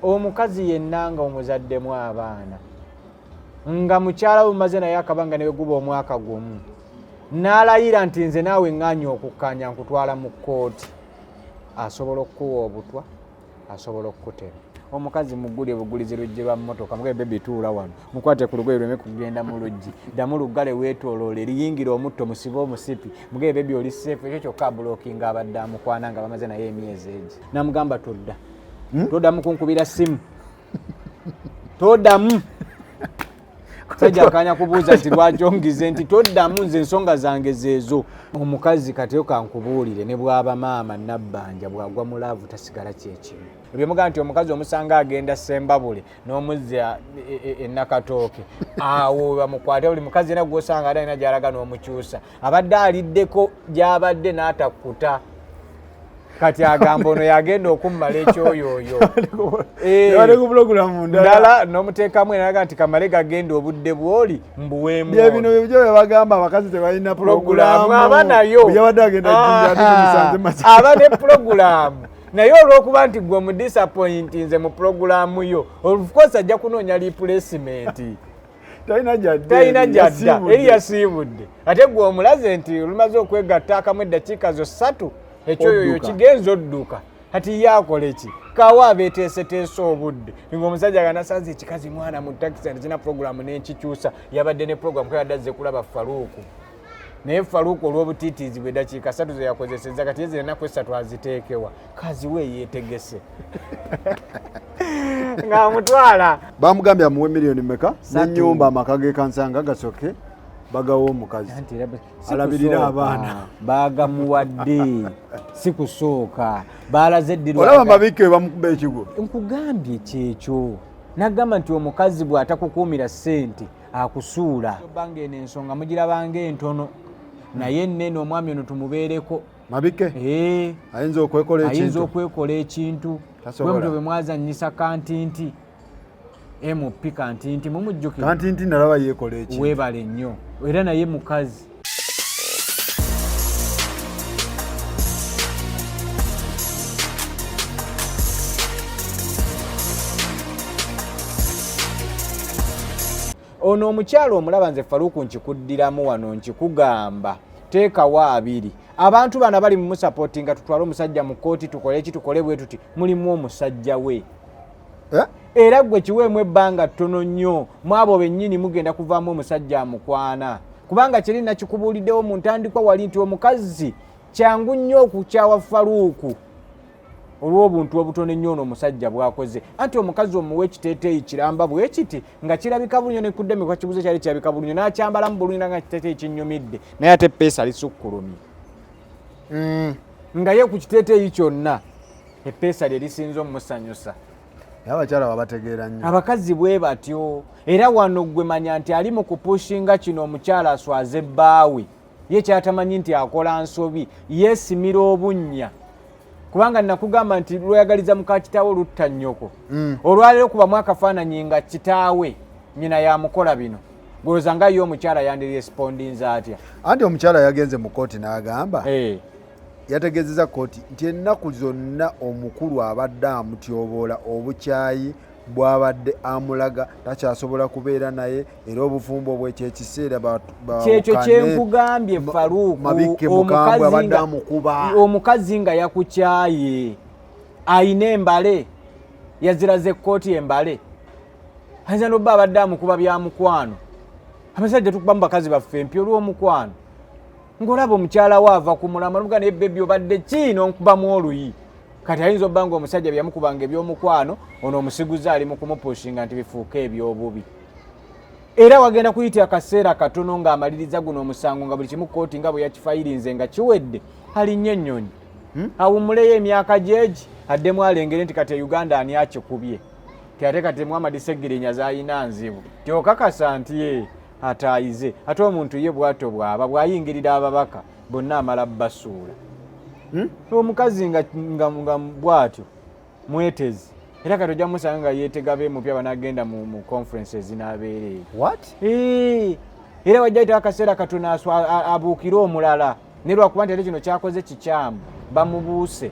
Omukazi yenna nga omuzaddemu abaana, nga mukyala we mumaze naye akabanga ne guba omwaka gumu, n'alayira nti nze naawe ŋŋaanye okukkaanya nkutwala mu kkooti, asobola okukuwa obutwa, asobola okukutema. Omukazi muggulire bugulizi luggi lwa mmotoka, mugambe baby tuula wano, mukwate ku lugoye luleme kugenda mu luggi, ddamu luggale weetooloole, liyingire omutto musibe omusipi, mugambe baby oli safe. Ekyo kyokka abulokinga abadde amukwana nga bamaze naye emyezi egi, namugamba todda, toddamu kunkubira ssimu, toddamu. Sajja akanya kubuuza nti lwaki ongize, nti toddamu, nze ensonga zange zeezo. Omukazi kati okankubuulire, ne bw'aba maama Nabbanja bw'agwa mu love tasigala kyekimu. Ebyomugaa nti omukazi omusanga agenda Sembabule n'omuzza e Nakatooke, awo bamukwate. Buli mukazi yena gwosanga ate alina gy'alaga n'omukyusa, abadde aliddeko gy'abadde n'atakkuta, kati agamba ono yagenda okummala ekyoyooyo. Yabadde ku pulogulaamu ndala. Ndala n'omuteekamu enalaga nti kamale gagenda obudde bwoli mbuweemu. Bye bino byo bye bagamba abakazi tebalina pulogulaamu. Pulogulaamu. Aba nayo. Bwe yabadde agenda Jinja, ate tumusanze Masaka. Aba ne pulogulaamu, naye olw'okuba nti gwe omudisappointinze mu pulogulaamu yo, of course ajja kunoonya replacement. Talina gyadda. Talina eri, gyadda. Yasiibudde. Eri yasiibudde, ate gwe omulaze nti olumaze okwegatta akamu eddakiika zo 3 ekyoyoyo Odduka. Kigenza odduka. Kati ye akola ki? Kawa abeeteeseteese obudde ng'omusajja nga nasanze ekikazi mwana mu takisi nti kina puroguramu n'enkikyusa, yabadde ne puroguramu kayadde azze kulaba Faluuku, naye Faluuku olw'obutiitiizi bwe dakiika 3 ze yakozesezza, kati ye zino ennaku 3 aziteekewa kazi we yeetegese ng'amutwala. Bamugambye amuwe miliyoni meka? 3. N'ennyumba, amaka g'e Kansanga gasoke bagawa omukazi Anti era si alabirire kusooka, abaana. Baagamuwadde si kusooka, baalaze eddirwa. Olaba Mabikke we bamukuba ekigwo. Nkugambye kyekyo, nagamba nti omukazi bw'atakukuumira ssente akusuula. Banga eno ensonga mugirabanga entono, naye ennene. Omwami ono tumubeereko. Mabikke Eh, ayinza okwekola ayinza ekintu. Okwekola ekintu. Tasobola. Bwe mutyo bwe mwazanyisa Kantinti, MP Kantinti, mumujjukira? Kantinti nalaba yeekola ekintu. Weebale nnyo, era naye mukazi. Ono omukyalo omulaba, nze Faluku nkikuddiramu wano, nkikugamba, teekawo abiri. Abantu bano bali mumusapootinga, tutwale omusajja mu kkooti, tukole eki, tukole bwe tuti, mulimu omusajja we. Eh? Era gwe kiweemu ebbanga ttono nnyo, mu abo bennyini mugenda kuvaamu omusajja amukwana, kubanga kiri nakikubuuliddewo mu ntandikwa wali nti omukazi kyangu nnyo okukyawa Faluuku olw'obuntu obutono ennyo ono omusajja bw'akoze. Anti omukazi omuwa ekiteeteeyi kiramba bwe kiti nga kirabika bulunyo, nekuddemi kwakiguze kyali kirabika bulunyo, n'akyambalamu bulungi nga kiteeteeyi kinyumidde, naye ate peesa lisukkulumye. Nga ye ku kiteeteeyi kyonna epeesa lye lisinza omumusanyusa. Naye abakyala babategeera nnyo. Abakazi bwe batyo. Era wano gwe manya nti ali mu kupushinga kino omukyala aswaze bbaawe, ye kyatamanyi nti akola nsobi, yeesimira obunnya, kubanga nakugamba nti lweyagaliza muka kitaawe olutta nnyoko. Olwaleero kubamu akafaananyi nga kitaawe nyina yamukola bino, golooza nga ye omukyala yandirespondinze atya? Anti omukyala yagenze mu kooti n'agamba, yategeezeza kooti nti ennaku zonna omukulu abadde amutyoboola, obukyayi bw'abadde amulaga, takyasobola kubeera naye, era obufumbo bwe kyekiseera Kyekyo baawukane. Kyenkugambye, Faruuku. Mabikke mukambwe, abadde amukuba. Omukazi nga yakukyaye, ayina embale, yaziraza ekkooti embale, ayinza nobba abadde amukuba bya mukwano. Abasajja tukubamu bakazi baffe empi olw'omukwano, ng'olaba omukyala we ava ku mulamwa nomuga, naye baby obadde ki n'onkubamu oluyi? Kati ayinza obba nga omusajja byamukubanga ebyomukwano, ono omusiguze ali mu kumupushinga nti bifuuke ebyobubi. Era wagenda kuyita akaseera katono ng'amaliriza guno omusango, nga buli kimu kooti nga bwe yakifayirinze nga kiwedde, alinnye ennyonyi, Awummuleyo emyaka gyegi, addemu alengere nti kati e Uganda ani akikubye, ti ate kati Muhammad Segirinya zayina nzibu, ti okakasa nti ye ataayize. Ate omuntu ye bwatyo bw'aba bw'ayingirira ababaka bonna amala basuula. Omukazi nga bw'atyo mwetezi, era kati ojja musanga nga yeetega beemupya banagenda mu conference ezinaabeera eyo. What? Era wajja yitawo akaseera katono abuukire omulala, naye lwakuba nti ate kino kyakoze kikyamu, bamubuuse.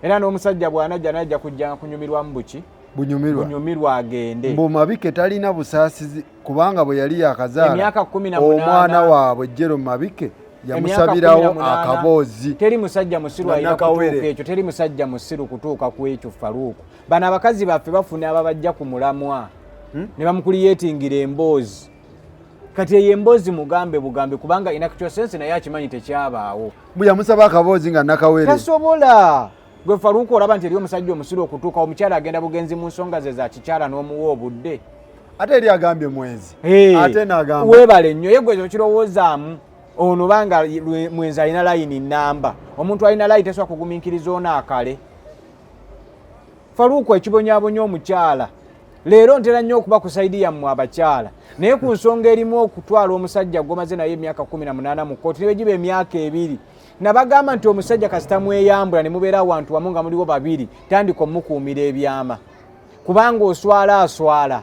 Era n'omusajja bw'anajja najja kujja kunyumirwamu buki. Bunyumirwa. Bunyumirwa agende. Mbu Mabike talina busaasizi kubanga bwe yali yakazaala Emyaka 18. Omwana waabwe Jero Mabike Emyaka yamusabirawo 18, akaboozi. Teri musajja musiru Nga alina nakawere. kutuuka ekyo, teri musajja musiru kutuuka ku ekyo. Faruuku, bano abakazi baffe bafuna ababajja ku mulamwa ne bamukuliyetingira emboozi. Kati eyo emboozi mugambe bugambe, kubanga in actual sense naye akimanyi tekyabaawo. Mbu yamusaba akaboozi nga nakawere. Tasobola. Gwe Faruuku, olaba nti eri omusajja omusiru okutuuka omukyala agenda bugenzi mu nsonga ze za kikyala n'omuwa obudde? Ate eri agambye mwenzi. Hey, ate nagamba weebale nnyo. Ye gwe okirowoozaamu ono banga mwenzi alina layini namba, omuntu alina layini tasobola kugumiikiriza ono akale. Faruuku, ekibonyaabonya omukyala leero, ntera nnyo okuba ku side yammwe abakyala, naye ku nsonga erimu okutwala omusajja gwomaze naye emyaka 18 mu kooti, ne bwegiba emyaka 2, nabagamba nti omusajja kasita mweyambula ne mubeera awantu wamu nga muliwo babiri, tandika omukuumira ebyama, kubanga oswala aswala.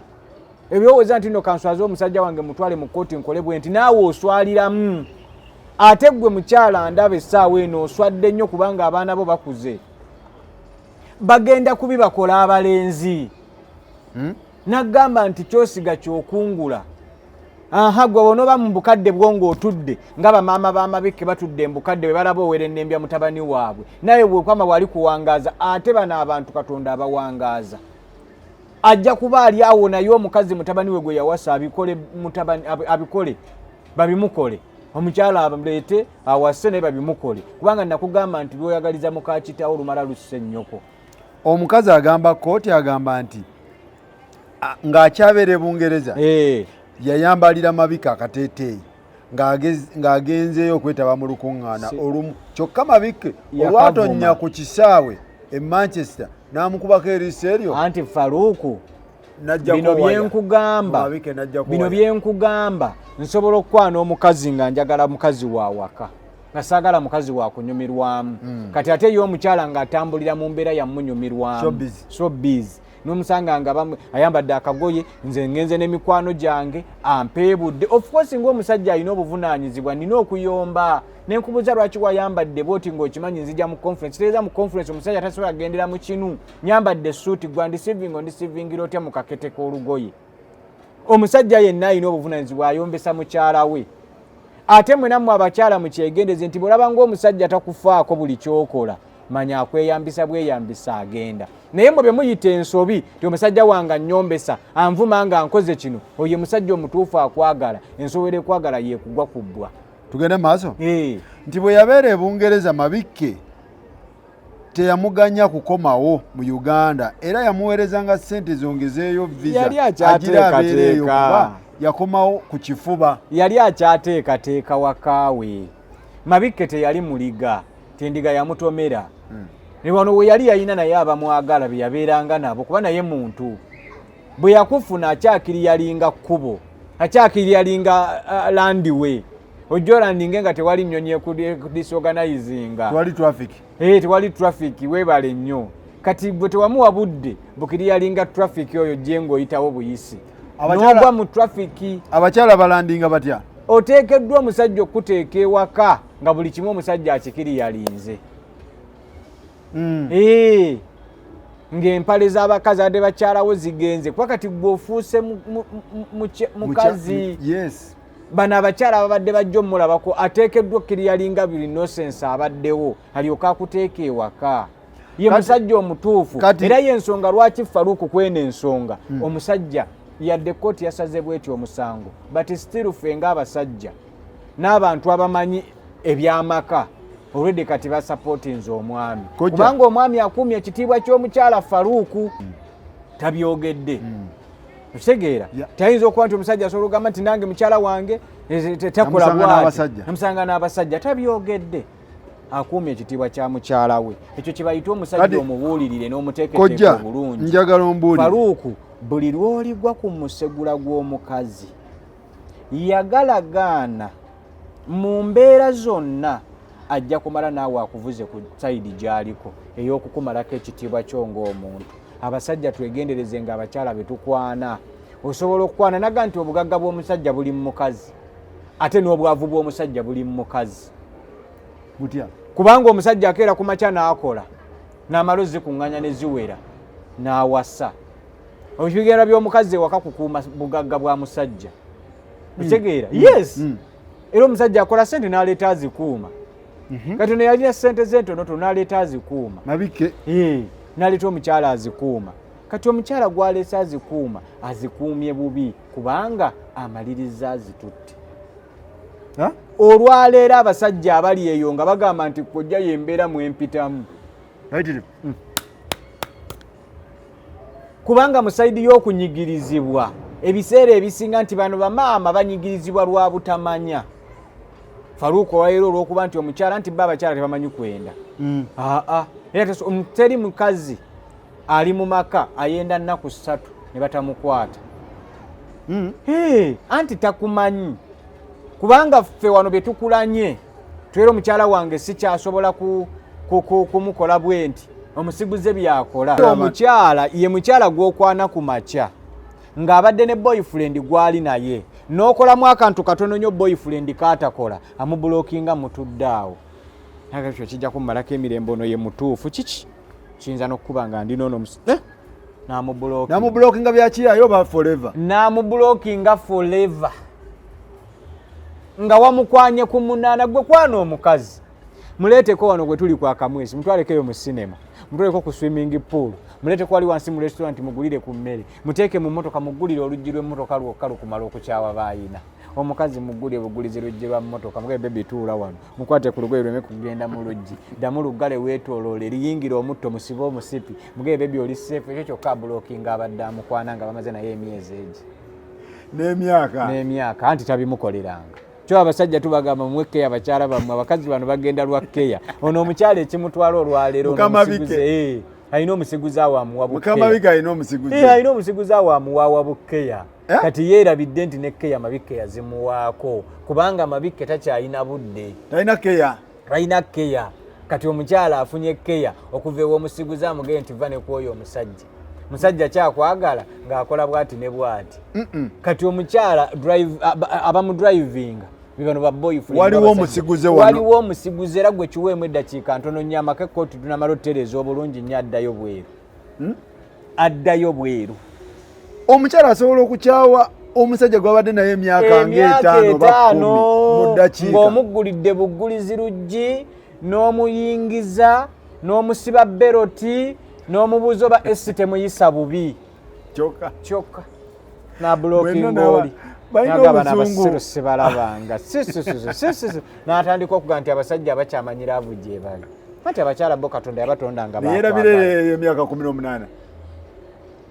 Ebyowooza nti no kanswaze omusajja wange mutwale mu kooti nkole bwe nti, naawe oswaliramu. Ate gwe mukyala ndaba essaawa eno oswadde nnyo, kubanga abaana bo bakuze, bagenda kubibakola abalenzi. Nagamba nti kyosiga kyokungula. Aha, gwe bonoba mu bukadde bwo ng'otudde nga bamaama b'amabikke batudde mbukadde bwe balaba owerennembya mutabani waabwe, naye bwekwama bwali kuwangaaza. Ate bano abantu Katonda abawangaaza, ajja kuba ali awo naye omukazi mutabani we gwe yawasa abikole, mutabani abikole, babimukole, omukyala amuleete awase naye babimukole, kubanga nakugamba nti lwoyagaliza muka kitaawo lumala lussa ennyoko. Omukazi agamba kooti, agamba nti ng'akyabeera e Bungereza yayambalira Mabike akateeteeyi ng'agenzeeyo okwetaba mu lukuŋŋaana olumu, kyokka Mabike Yakavuma. olwatonnya ku kisaawe e Manchester n'amukubako eriiso eryo. Anti Faruuku, n'ajjako bino waya. byenkugamba, Mabike n'ajjako bino waya. byenkugamba, nsobola okukwana omukazi nga njagala mukazi wa waka, nga saagala mukazi wa kunyumirwamu. Kati ate ye omukyala ng'atambulira mu mbeera yamunyumirwamu. Showbiz. Showbiz. Nomusanga nga ayambadde akagoye, nze ngenze n'emikwano gyange, ampeebudde. Of course ng'omusajja alina obuvunaanyizibwa, nina okuyomba nenkubuuza lwaki wayambadde bwoti ng'okimanyi nzija mu conference. Tegeeza mu conference omusajja tasobola kugendera mu kinu. Nyambadde suuti, gwe andisivinga, ondisivingira otya mu kakete k'olugoye? Omusajja yenna alina obuvunaanyizibwa ayombesa mukyala we. Ate mwe nammwe abakyala mukyegendeze nti bwolaba ng'omusajja takufaako buli kyokola, manya akweyambisa bweyambisa agenda. Naye mwe bye muyita ensobi ti omusajja wange annyombesa, anvuma nga nkoze kino, oyo musajja omutuufu akwagala? Ensobera ekwagala yekugwa ku bbwa. Tugende maaso. Eh. Nti bwe yabeera e Bungereza, Mabikke teyamuganya kukomawo mu Uganda era yamuweerezanga ssente zongezeeyo visa Yali agira abeereeyo, akyateekateeka. kuba yakomawo ku kifuba. Yali akyateekateeka wakaawe. Mabikke teyali muliga, tindiga yamutomera. Ne wano we yali yalina naye abamwagala be yabeeranga nabo, kuba naye muntu bwe yakufuna akyakiri yalinga kkubo, akyakiri yalinga landiwe ojja olandinge nga tewali nnyonyi ekudisorganizinga. Twali traffic. Eh, tewali traffic. Weebale nnyo. Kati gwe tewamuwa budde bukiri, yalinga traffic oyo gye ng'oyitawo buyisi n'ogwa mu traffic. Abakyala balandinga batya? Oteekeddwa omusajja okuteeka ewaka nga buli kimu omusajja akikiri yalinze. Eh, ng'empale z'abakazi adde bakyalawo zigenze, kuba kati gwe ofuuse mukazi. Bano abakyala ababadde bajja omulabako, ateekeddwa okkiriyalinga buli nonsense abaddewo alyoke akuteeka ewaka. Ye musajja omutuufu. Era yensonga lwaki Faluuku kweno ensonga, omusajja yadde kooti yasaze bweti omusango, but still ffe ng'abasajja n'abantu abamanyi ebyamaka olwedde kati basapootinze omwami, kubanga omwami akuumye ekitiibwa ky'omukyala. Faluuku tabyogedde, okitegeera? Tayinza okuba nti omusajja asobola okugamba nti nange mukyala wange takola Namusanga bw'ati. n'abasajja. Namusanga n'abasajja. Tabyogedde, akuumye ekitiibwa kya mukyala we. Ekyo kye bayita omusajja omubuulirire n'omuteeketeeka Kojja, obulungi. njagala ombuulire. Faluuku, buli lw'oligwa ku musegula gw'omukazi, yagalagaana mu mbeera zonna, ajja kumala naawe akuvuze ku side gy'aliko ey'okukumalako ekitiibwa kyo ng'omuntu. Abasajja twegendereze nga abakyala be tukwana. Osobola okukwana naga nti obugagga bw'omusajja buli mu mukazi, ate n'obwavu bw'omusajja buli mu mukazi. Butya? Kubanga omusajja akeera ku makya n'akola n'amala ozikuŋŋanya ne ziwera n'awasa. Ebigendererwa by'omukazi ewaka kukuuma bugagga bwa musajja, okitegeera? Yes. Era omusajja akola sente n'aleeta azikuuma. Kati ono yalina sente ze ntonotono n'aleeta azikuuma. Mabike. N'aleeta omukyala azikuuma. Kati omukyala gw'aleese azikuuma, azikuumye bubi kubanga amaliriza azitutte. Olwaleero abasajja abali eyo nga bagamba nti kojja yembeera mwempitamu, kubanga mu side y'okunyigirizibwa ebiseera ebisinga nti bano bamaama banyigirizibwa lwa butamanya. Faruuku, olwaleero olw'okuba nti omukyala nti ba abakyala tebamanyi kwenda, aa, era teri mukazi ali mu maka ayenda nnaku 3 ne batamukwata. Anti takumanyi, kubanga ffe wano bye tukulanye twera omukyala wange sikyasobola kumukola bwe nti omusiguze byakola. Omukyala ye mukyala gw'okwana ku makya ng'abadde ne boyfriend gwali naye, n'okolamu akantu katono nnyo boyfriend kaatakola, amublockinga, mutudde awo. Nakyo kijja kummalako emirembe. Ono ye mutuufu, kiki kiyinza n'okukuba nga ndi noono n'amublockinga. Namublockinga byakiyayo oba forever? N'amublockinga forever nga wamukwanye ku 8. Gwe kwana omukazi, muleeteko wano gwe tuli kwa kamwesi, mutwaleko eyo mu sinema, mutwaleko ku swimming pool, muleeteko wali wansi mu restaurant, mugulire ku mmere, muteeke mu mmotoka, mugulire oluggi lw'emmotoka lwokka lukumala okukyawa baayina. Omukazi mugulire bugulizi luggi lwa mmotoka, mugabe, "Baby, tuula wano," mukwate ku lugoye lweme kugenda mu luggi, ddamu luggale, weetooloole, liyingire omutto, musibe omusipi, mugabe, "Baby, oli safe." Ekyo kyokka ablockinga abadde amukwana nga bamaze naye emyezi egi n'emyaka. N'emyaka, anti tabimukoleranga. Kyo abasajja tubagamba muwe care abakyala bammwe. Abakazi bano bagenda lwa care. Ono omukyala ekimutwala olwaleero, ono Mukama omusiguze, Bike. Alina omusiguze awo amuwa Mukama bu care. Bike alina omusiguze. Alina omusiguze awo amuwaawa bu care. Eh? Kati yeerabidde nti ne care Mabike yazimuwaako, kubanga Mabike takyalina budde. Talina care. Talina care. Kati omukyala afunye care okuva ew'omusiguze, amugende nti va ne kwoyo omusajja, musajja kyakwagala ng'akola bwati ne bwati. Kati omukyala abamudrivinga bibano ba boyfriend. Waliwo b'abasajja. Omusiguze wano. Waliwo omusiguze, era gwe kiweemu eddakiika ntono nnyo, amaka ekkooti tunamala otutereeza obulungi nnyo, addayo bweru. Addayo bweru. Omukyala asobola okukyawa omusajja gwabadde naye emyaka ng'etaano oba 10 mu ddakiika? Ng'omuggulidde buggulizi luggi, n'omuyingiza, n'omusiba belt, n'omubuuza oba esi temuyisa bubi. Kyokka. Kyokka nablockinga. Bwenna oli balina nagaba obusungu. Nabasiru sibalabanga. N'atandika okuga nti abasajja abakyamanyi love gye bali, anti abakyala bo Katonda yabatonda nga neyerabira bakwagala. Emyaka 18.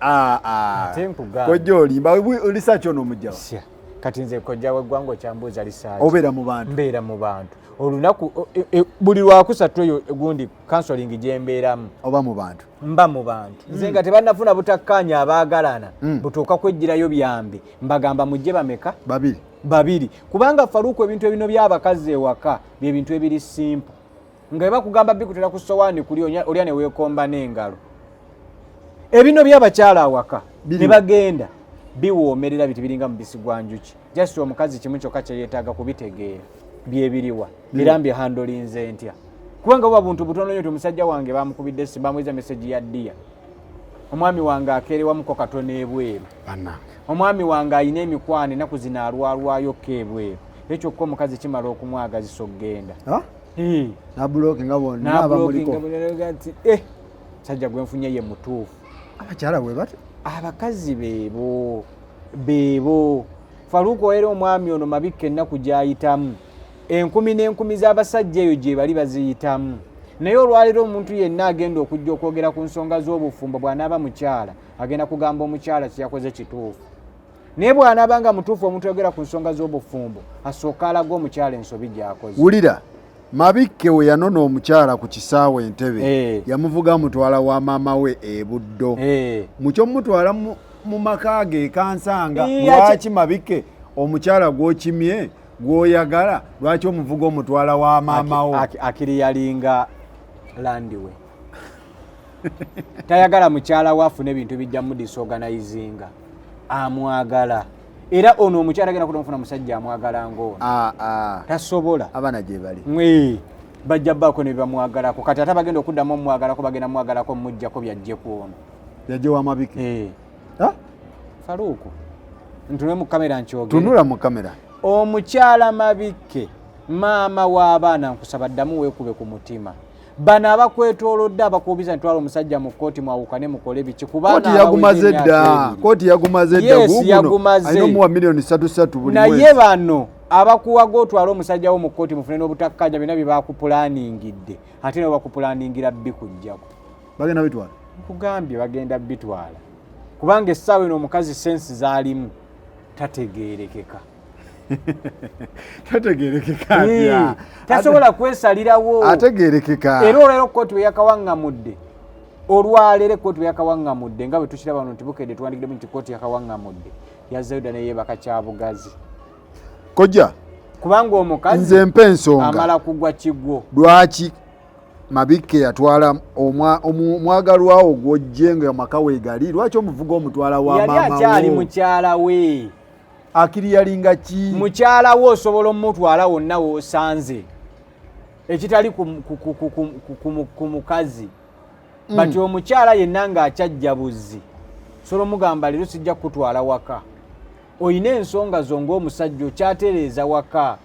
Ate nkugamba. Kojja olimba, research ono omugjawa? Sya. Kati nze kojja w'eggwanga okyambuuza research? Obeera mu bantu. Mbeera mu bantu olunaku buli lwakusatu eyo gundi counseling gyembeeramu. Oba mu bantu. Mba mu bantu nze nga tebannafuna butakkaanya abaagalana, butuuka kwejjirayo byambi, mbagamba mujje bameka? Babiri. Babiri, kubanga Faruku, ebintu ebino by'abakazi ewaka byebintu ebiri simple, nga bwe bakugamba bikutera ku sowaani kuli olya ne weekomba n'engalo. Ebino by'abakyala awaka Biri- ne bagenda biwoomerera biti, biringa mubisi gwa njuki. Just omukazi kimu kyokka kyeyeetaaga kubitegeera, byebiriwa birambye handlinze ntya, kubanga buba buntu butono nnyo ti omusajja wange bamukubidde essimu, bamuwiza message ya ddiya, omwami wange akeerewamuko katono ebweru, Bannange. Omwami wange alina emikwano ennaku zino alwalwayokko ebweru. Ekyokka omukazi kimala okumwagazisa okugenda. Ha? Nablockinga bonna abamuliko. Nablockinga nti eh, musajja gwenfunye ye mutuufu. Abakyala bwe batyo. Abakazi beebo beebo, Faruku. Era omwami ono Mabikka ennaku gy'ayitamu, enkumi n'enkumi z'abasajja eyo gye bali baziyitamu. Naye olwaleero omuntu yenna agenda okujja okwogera ku nsonga z'obufumbo, bw'anaaba mukyala agenda kugamba omukyala kyeyakoze kituufu, naye bw'anaaba nga mutuufu, omuntu ayogera ku nsonga z'obufumbo asooka alaga omukyala ensobi gy'akoze. Wulira, Mabikke we yanona omukyala ku kisaawe Entebe, yamuvuga amutwala wa maama we e Buddo. Mu kyomutwala mu maka ge ekansanga, lwaki Mabikke omukyala gw'okimye gw'oyagala, lwaki omuvuga omutwala wa maama wo? Akiri yalinga landi we tayagala mukyala we afune ebintu bijja mudisorganizinga. Amwagala, era ono omukyala agenda kutamufuna musajja amwagala ngaono. Ah, ah. Tasobola. Abaana gye bali. Mwe, bajja baako ne bamwagalako. Kati ate abagenda okuddamu omwagalako bagenda mwagalako mujjako byajje ku ono. Yajje wa Mabike. Eh, Faruku, ntunule mu kamera nkyogere. Tunula mu kamera. Omukyala Mabikke, maama w'abaana, nkusaba ddamu weekube ku mutima. Bano abakwetoolodde abakuubiza ntwala omusajja mu kkooti mwawukane mukole biki, kubanga Kooti yagumaze dda, kooti yagumaze dda. Yes, Guguno yagumaze. Alina omuwa miliyoni 3 3 buli mwezi. Naye bano abakuwaga otwale omusajja wo mu kkooti mufune n'obutakkanya, byonna bye bakupulaningidde, ate nabo bakupulaningira bbi kujjako. Bagenda bitwala. Nkugambye bagenda bitwala, kubanga essaawa eno omukazi sensi zaalimu tategeerekeka. Tategerekeka atya? Tasobola kwesalirawo. Ategerekeka. Era olwaleero kooti bwe yakawaŋŋamudde, olwaleero ekooti bwe yakawaŋŋamudde, nga bwe tukiraba wano nti Bukedde tuwandikiddemu nti kooti yakawaŋŋamudde, yazzayo dda neyeebaka Kyabugazi. Kojja, kubanga omukazi nze mpa ensonga amala kugwa kigwo. Lwaki Mabikke yatwala omwagalwawo gwojje nga amaka weegali? Lwaki omuvuga omutwala wa Yali maama akyali wo? Mukyala we. Akiri yalinga ki? Mukyala we osobola omutwala wonna woosanze, ekitali ku mukazi. Bati omukyala yenna ng'akyajja buzzi, sobola omugamba, leero sijja kukutwala waka, oyina ensonga zo ng'omusajja okyatereeza waka.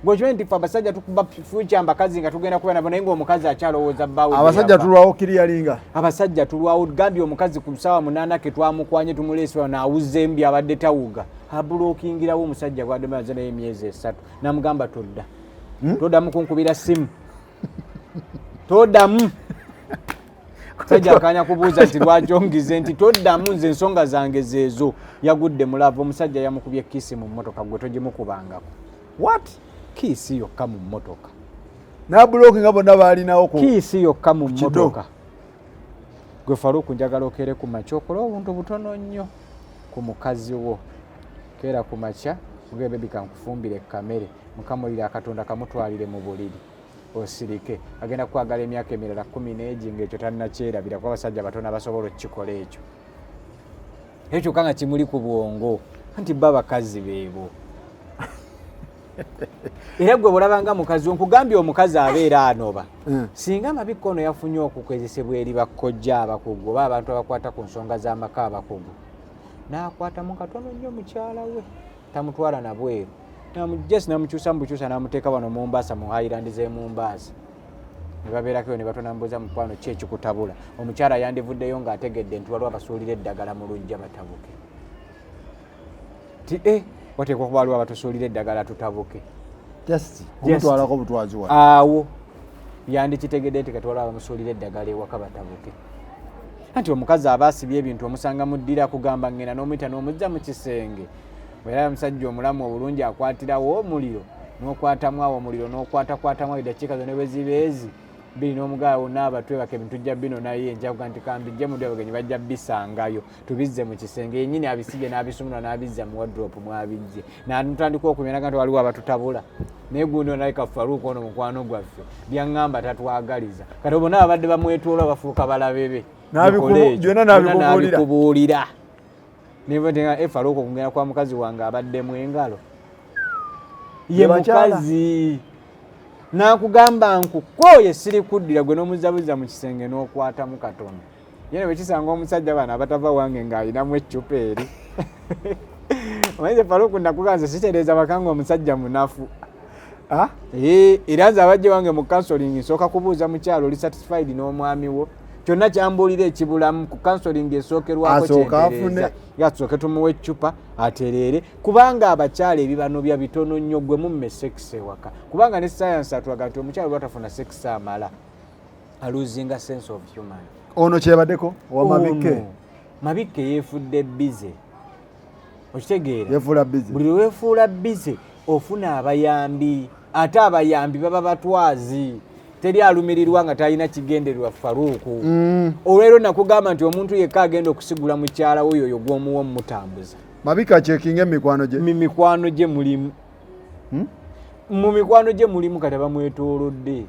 Gwekimanyi nti fe abasajja tukuba future mbakazi nga tugenda kuba nabo, naye ng'omukazi akyalowooza bbaawe gye Abasajja yava. Tulwawo kiri yalinga. Abasajja tulwawo. Gambye omukazi ku ssaawa 8 ke twamukwanye tumuleese wano, awuze mbi abadde tawuga, abulokingirawo omusajja gwadde maze naye emyezi 3, namugamba todda, toddamu kunkubira simu, toddamu. Musajja akanya kubuuza nti lwaki ongize, nti toddamu, nze ensonga zange zeezo. Yagudde mu love. Omusajja yamukubye kiss mu mmotoka, gwe togimukubangako. What? Kiss yokka mu mmotoka. Nabulokinga bonna baalinawo ku Kiss yokka mu kido. mmotoka. Gwe Faruku, njagala okere ku makya okole obuntu butono nnyo ku mukazi wo. Keera ku makya, mugabe, "Baby, kankufumbire kamere," mukamulire akatonda kamutwalire mu buliri, osirike. Agenda kwagala emyaka emirala 10 n'egi ngaekyo tannakyerabira, kuba abasajja batono abasobola okukikola ekyo. Ekyo kyokka nga kimuli ku bwongo nti ba bakazi beebo. Era gwe bwolabanga mukazi wo, nkugambye omukazi abeera anoba. Singa Mabikka ono yafunye okukozesebwa eri bakkojja abakugu oba abantu abakwata ku nsonga z'amaka abakugu, n'akwatamu katono nnyo mukyala we, tamutwala nabweru, just namukyusa mubukyusa, namuteeka wano Mombasa mu Highland z'e Mombasa, ne babeerako eyo ne batonambuuza, "Mukwano, ki ekikutabula?" Omukyala yandivuddeyo ng'ategedde nti waliwo abasuulira eddagala mu luggya batabuke, ti e wateekwa kuba waliwo abatusuulira eddagala tutabuke. Just kumutwalako butwazi wa Awo yandikitegedde nti kati waliwo abamusuulira eddagala ewaka batabuke. Anti omukazi aba asibye ebintu, omusanga mu ddira akugamba ngenda, n'omuyita n'omuzza mu kisenge. Era omusajja omulamu obulungi akwatirawo omuliro, n'okwatamu awo omuliro, n'okwatakwatamu awo eddakiika zonna bwe ziba ezi biri, n'omugala wonna abatwebaka ebintu tujja bino, naye njakuga nti kambijje mudde, abagenyi bajja bisangayo, tubizze mu kisenge. Yennyini abisibye n'abisumula n'abizza mu wardrobe mwabijje, natandika okumyanaga nti waliwo abatutabula. Naye gundi onaleka Faruuku ono mukwano gwaffe byaŋŋamba tatwagaliza. Kati bonna abadde bamwetoola bafuuka balabe be. Mukole ekyo. Byonna n'abikubuulira. N'abikubuulira. Niba e Faruuku okugenda kwa mukazi wange abaddemu engalo ye. Ye bakyala. Mukazi nakugamba nkukooye, siri kuddira gwe, n'omuzabuza mu kisenge n'okwatamu katono. Ye bwe kisanga omusajja bano abatava wange ng'alinamu eccupa eri. Omanyize Faruku, nakugamba nze sitereeza bakanga omusajja munafu. Ah? Era nze abajje wange mu counseling nsooka kubuuza mukyalo, "Oli satisfied n'omwami wo?" Kyonna kyambuulira ekibulamu ku counseling esookerwako Asooka kyentereeza. afune. Yasooke tumuwe eccupa atereere, kubanga abakyala ebibanobya bitono nnyo. Gwe mumme sex ewaka, kubanga ne science atulaga nti omukyala lwatafuna sex amala alosinga sense of human. Ono kyebaddeko owa Mabikke. Ono, Mabikke yeefudde busy, okitegeera? Yefuula busy. Buli lweweefuula busy ofuna abayambi, ate abayambi baba batwazi. Teri alumirirwa nga talina kigendererwa, Faruuku. Olwero nakugamba nti omuntu yekka agenda okusigula mukyala we yoyo gw'omuwa omumutambuza. Mabikke akyekinga emikwano gye. Mu mikwano gye mulimu Mu mikwano gye mulimu kati abamwetoolodde.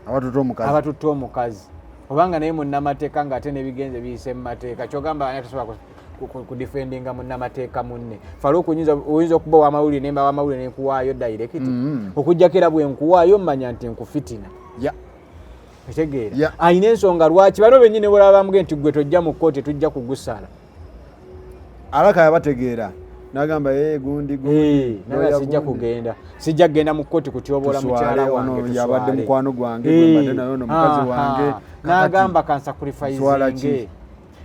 Abatuta omukazi. Abatutte omukazi, obanga naye munnamateeka ng'ate n'ebigenze biyise mu mateeka. Kyogamba ani atasobola kudefendinga munnamateeka munne? Faruku, oyinza okuba wamawulire nemba wamawulire nenkuwaayo direct, okugjako era bwe nkuwaayo mmanya nti nkufitina. Otegeera? Alina ensonga lwaki bano bennyini bolaba bamuge nti gwe tojja mu kkooti, tujja kugusala. Alaka yabategeera nagamba, "Eh, gundi gundi." Eh, naye lawyer sijja gundi. Kugenda, sijja kugenda mu kkooti kutyoboola Tuswale, mukyala ono wange. yabadde Tuswale. mukwano gwange, gwe mbadde naye, ono mukazi wange. Kakati, N'agamba nswala kansacrificinge ki?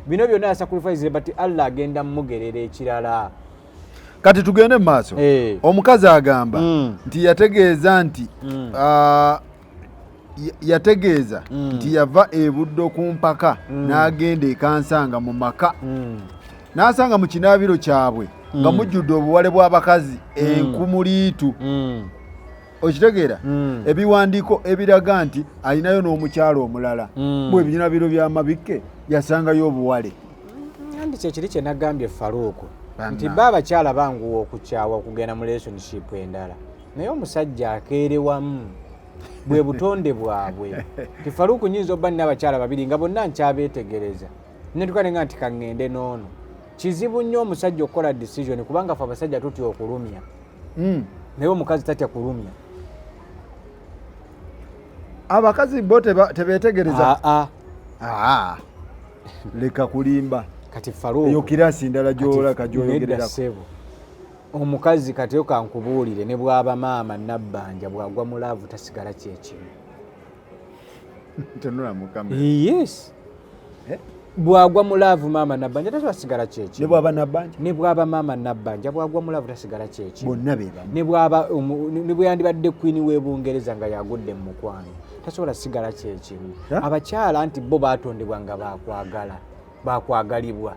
Bino byonna yasacrifice, but Allah agenda mumugerera ekirala. Kati tugende mu maaso. Omukazi agamba nti yategeeza nti yategeeza nti yava ebuddo ku mpaka n'agenda ekansanga mu maka, n'asanga mu kinaabiro kyabwe nga mujjudde obuwale bw'abakazi enkumuliitu. Okitegeera? Ebiwandiiko ebiraga nti alinayo n'omukyalo omulala. Bwe ebinaabiro by'amabikke yasangayo obuwale. Andi kyekiri kye nagambye, Faruuku, Banna. nti ba abakyala banguwa okukyawa, okugenda mu relationship endala, naye omusajja akeerewamu, bwe butonde bwabwe. Ti Faruuku, nyinza obba nina abakyala babiri nga bonna nkyabeetegereza, netuka nenga nti kaŋŋende n'ono. Kizibu nnyo omusajja okukola decision, kubanga fe abasajja tutya okulumya, naye omukazi tatya kulumya. Abakazi bo tebeetegereza. Aa. Ah, leka kulimba. Kati Eyo Faruuku, kirasi ndala gyolaka nedda. gyoyogererako. Ssebo, omukazi kati yo kankubuulire, ne bw'aba maama nabbanja, bw'agwa mu love tasigala kyekimu. Tunula mukama. Yes. Eh? Bw'agwa mu love, maama nabbanja tasobola sigala Ne kyekimu. bwaba nabbanja? Ne bw'aba maama nabbanja, bw'agwa mu love tasigala kyekimu. Bonna be bamu. Ne bw'aba ne bwe yandibadde queen w'ebungereza nga yagudde mu mukwano, tasobola sigala kyekimu. Ha? Abakyala nti bo batondebwa nga bakwagala, bakwagalibwa.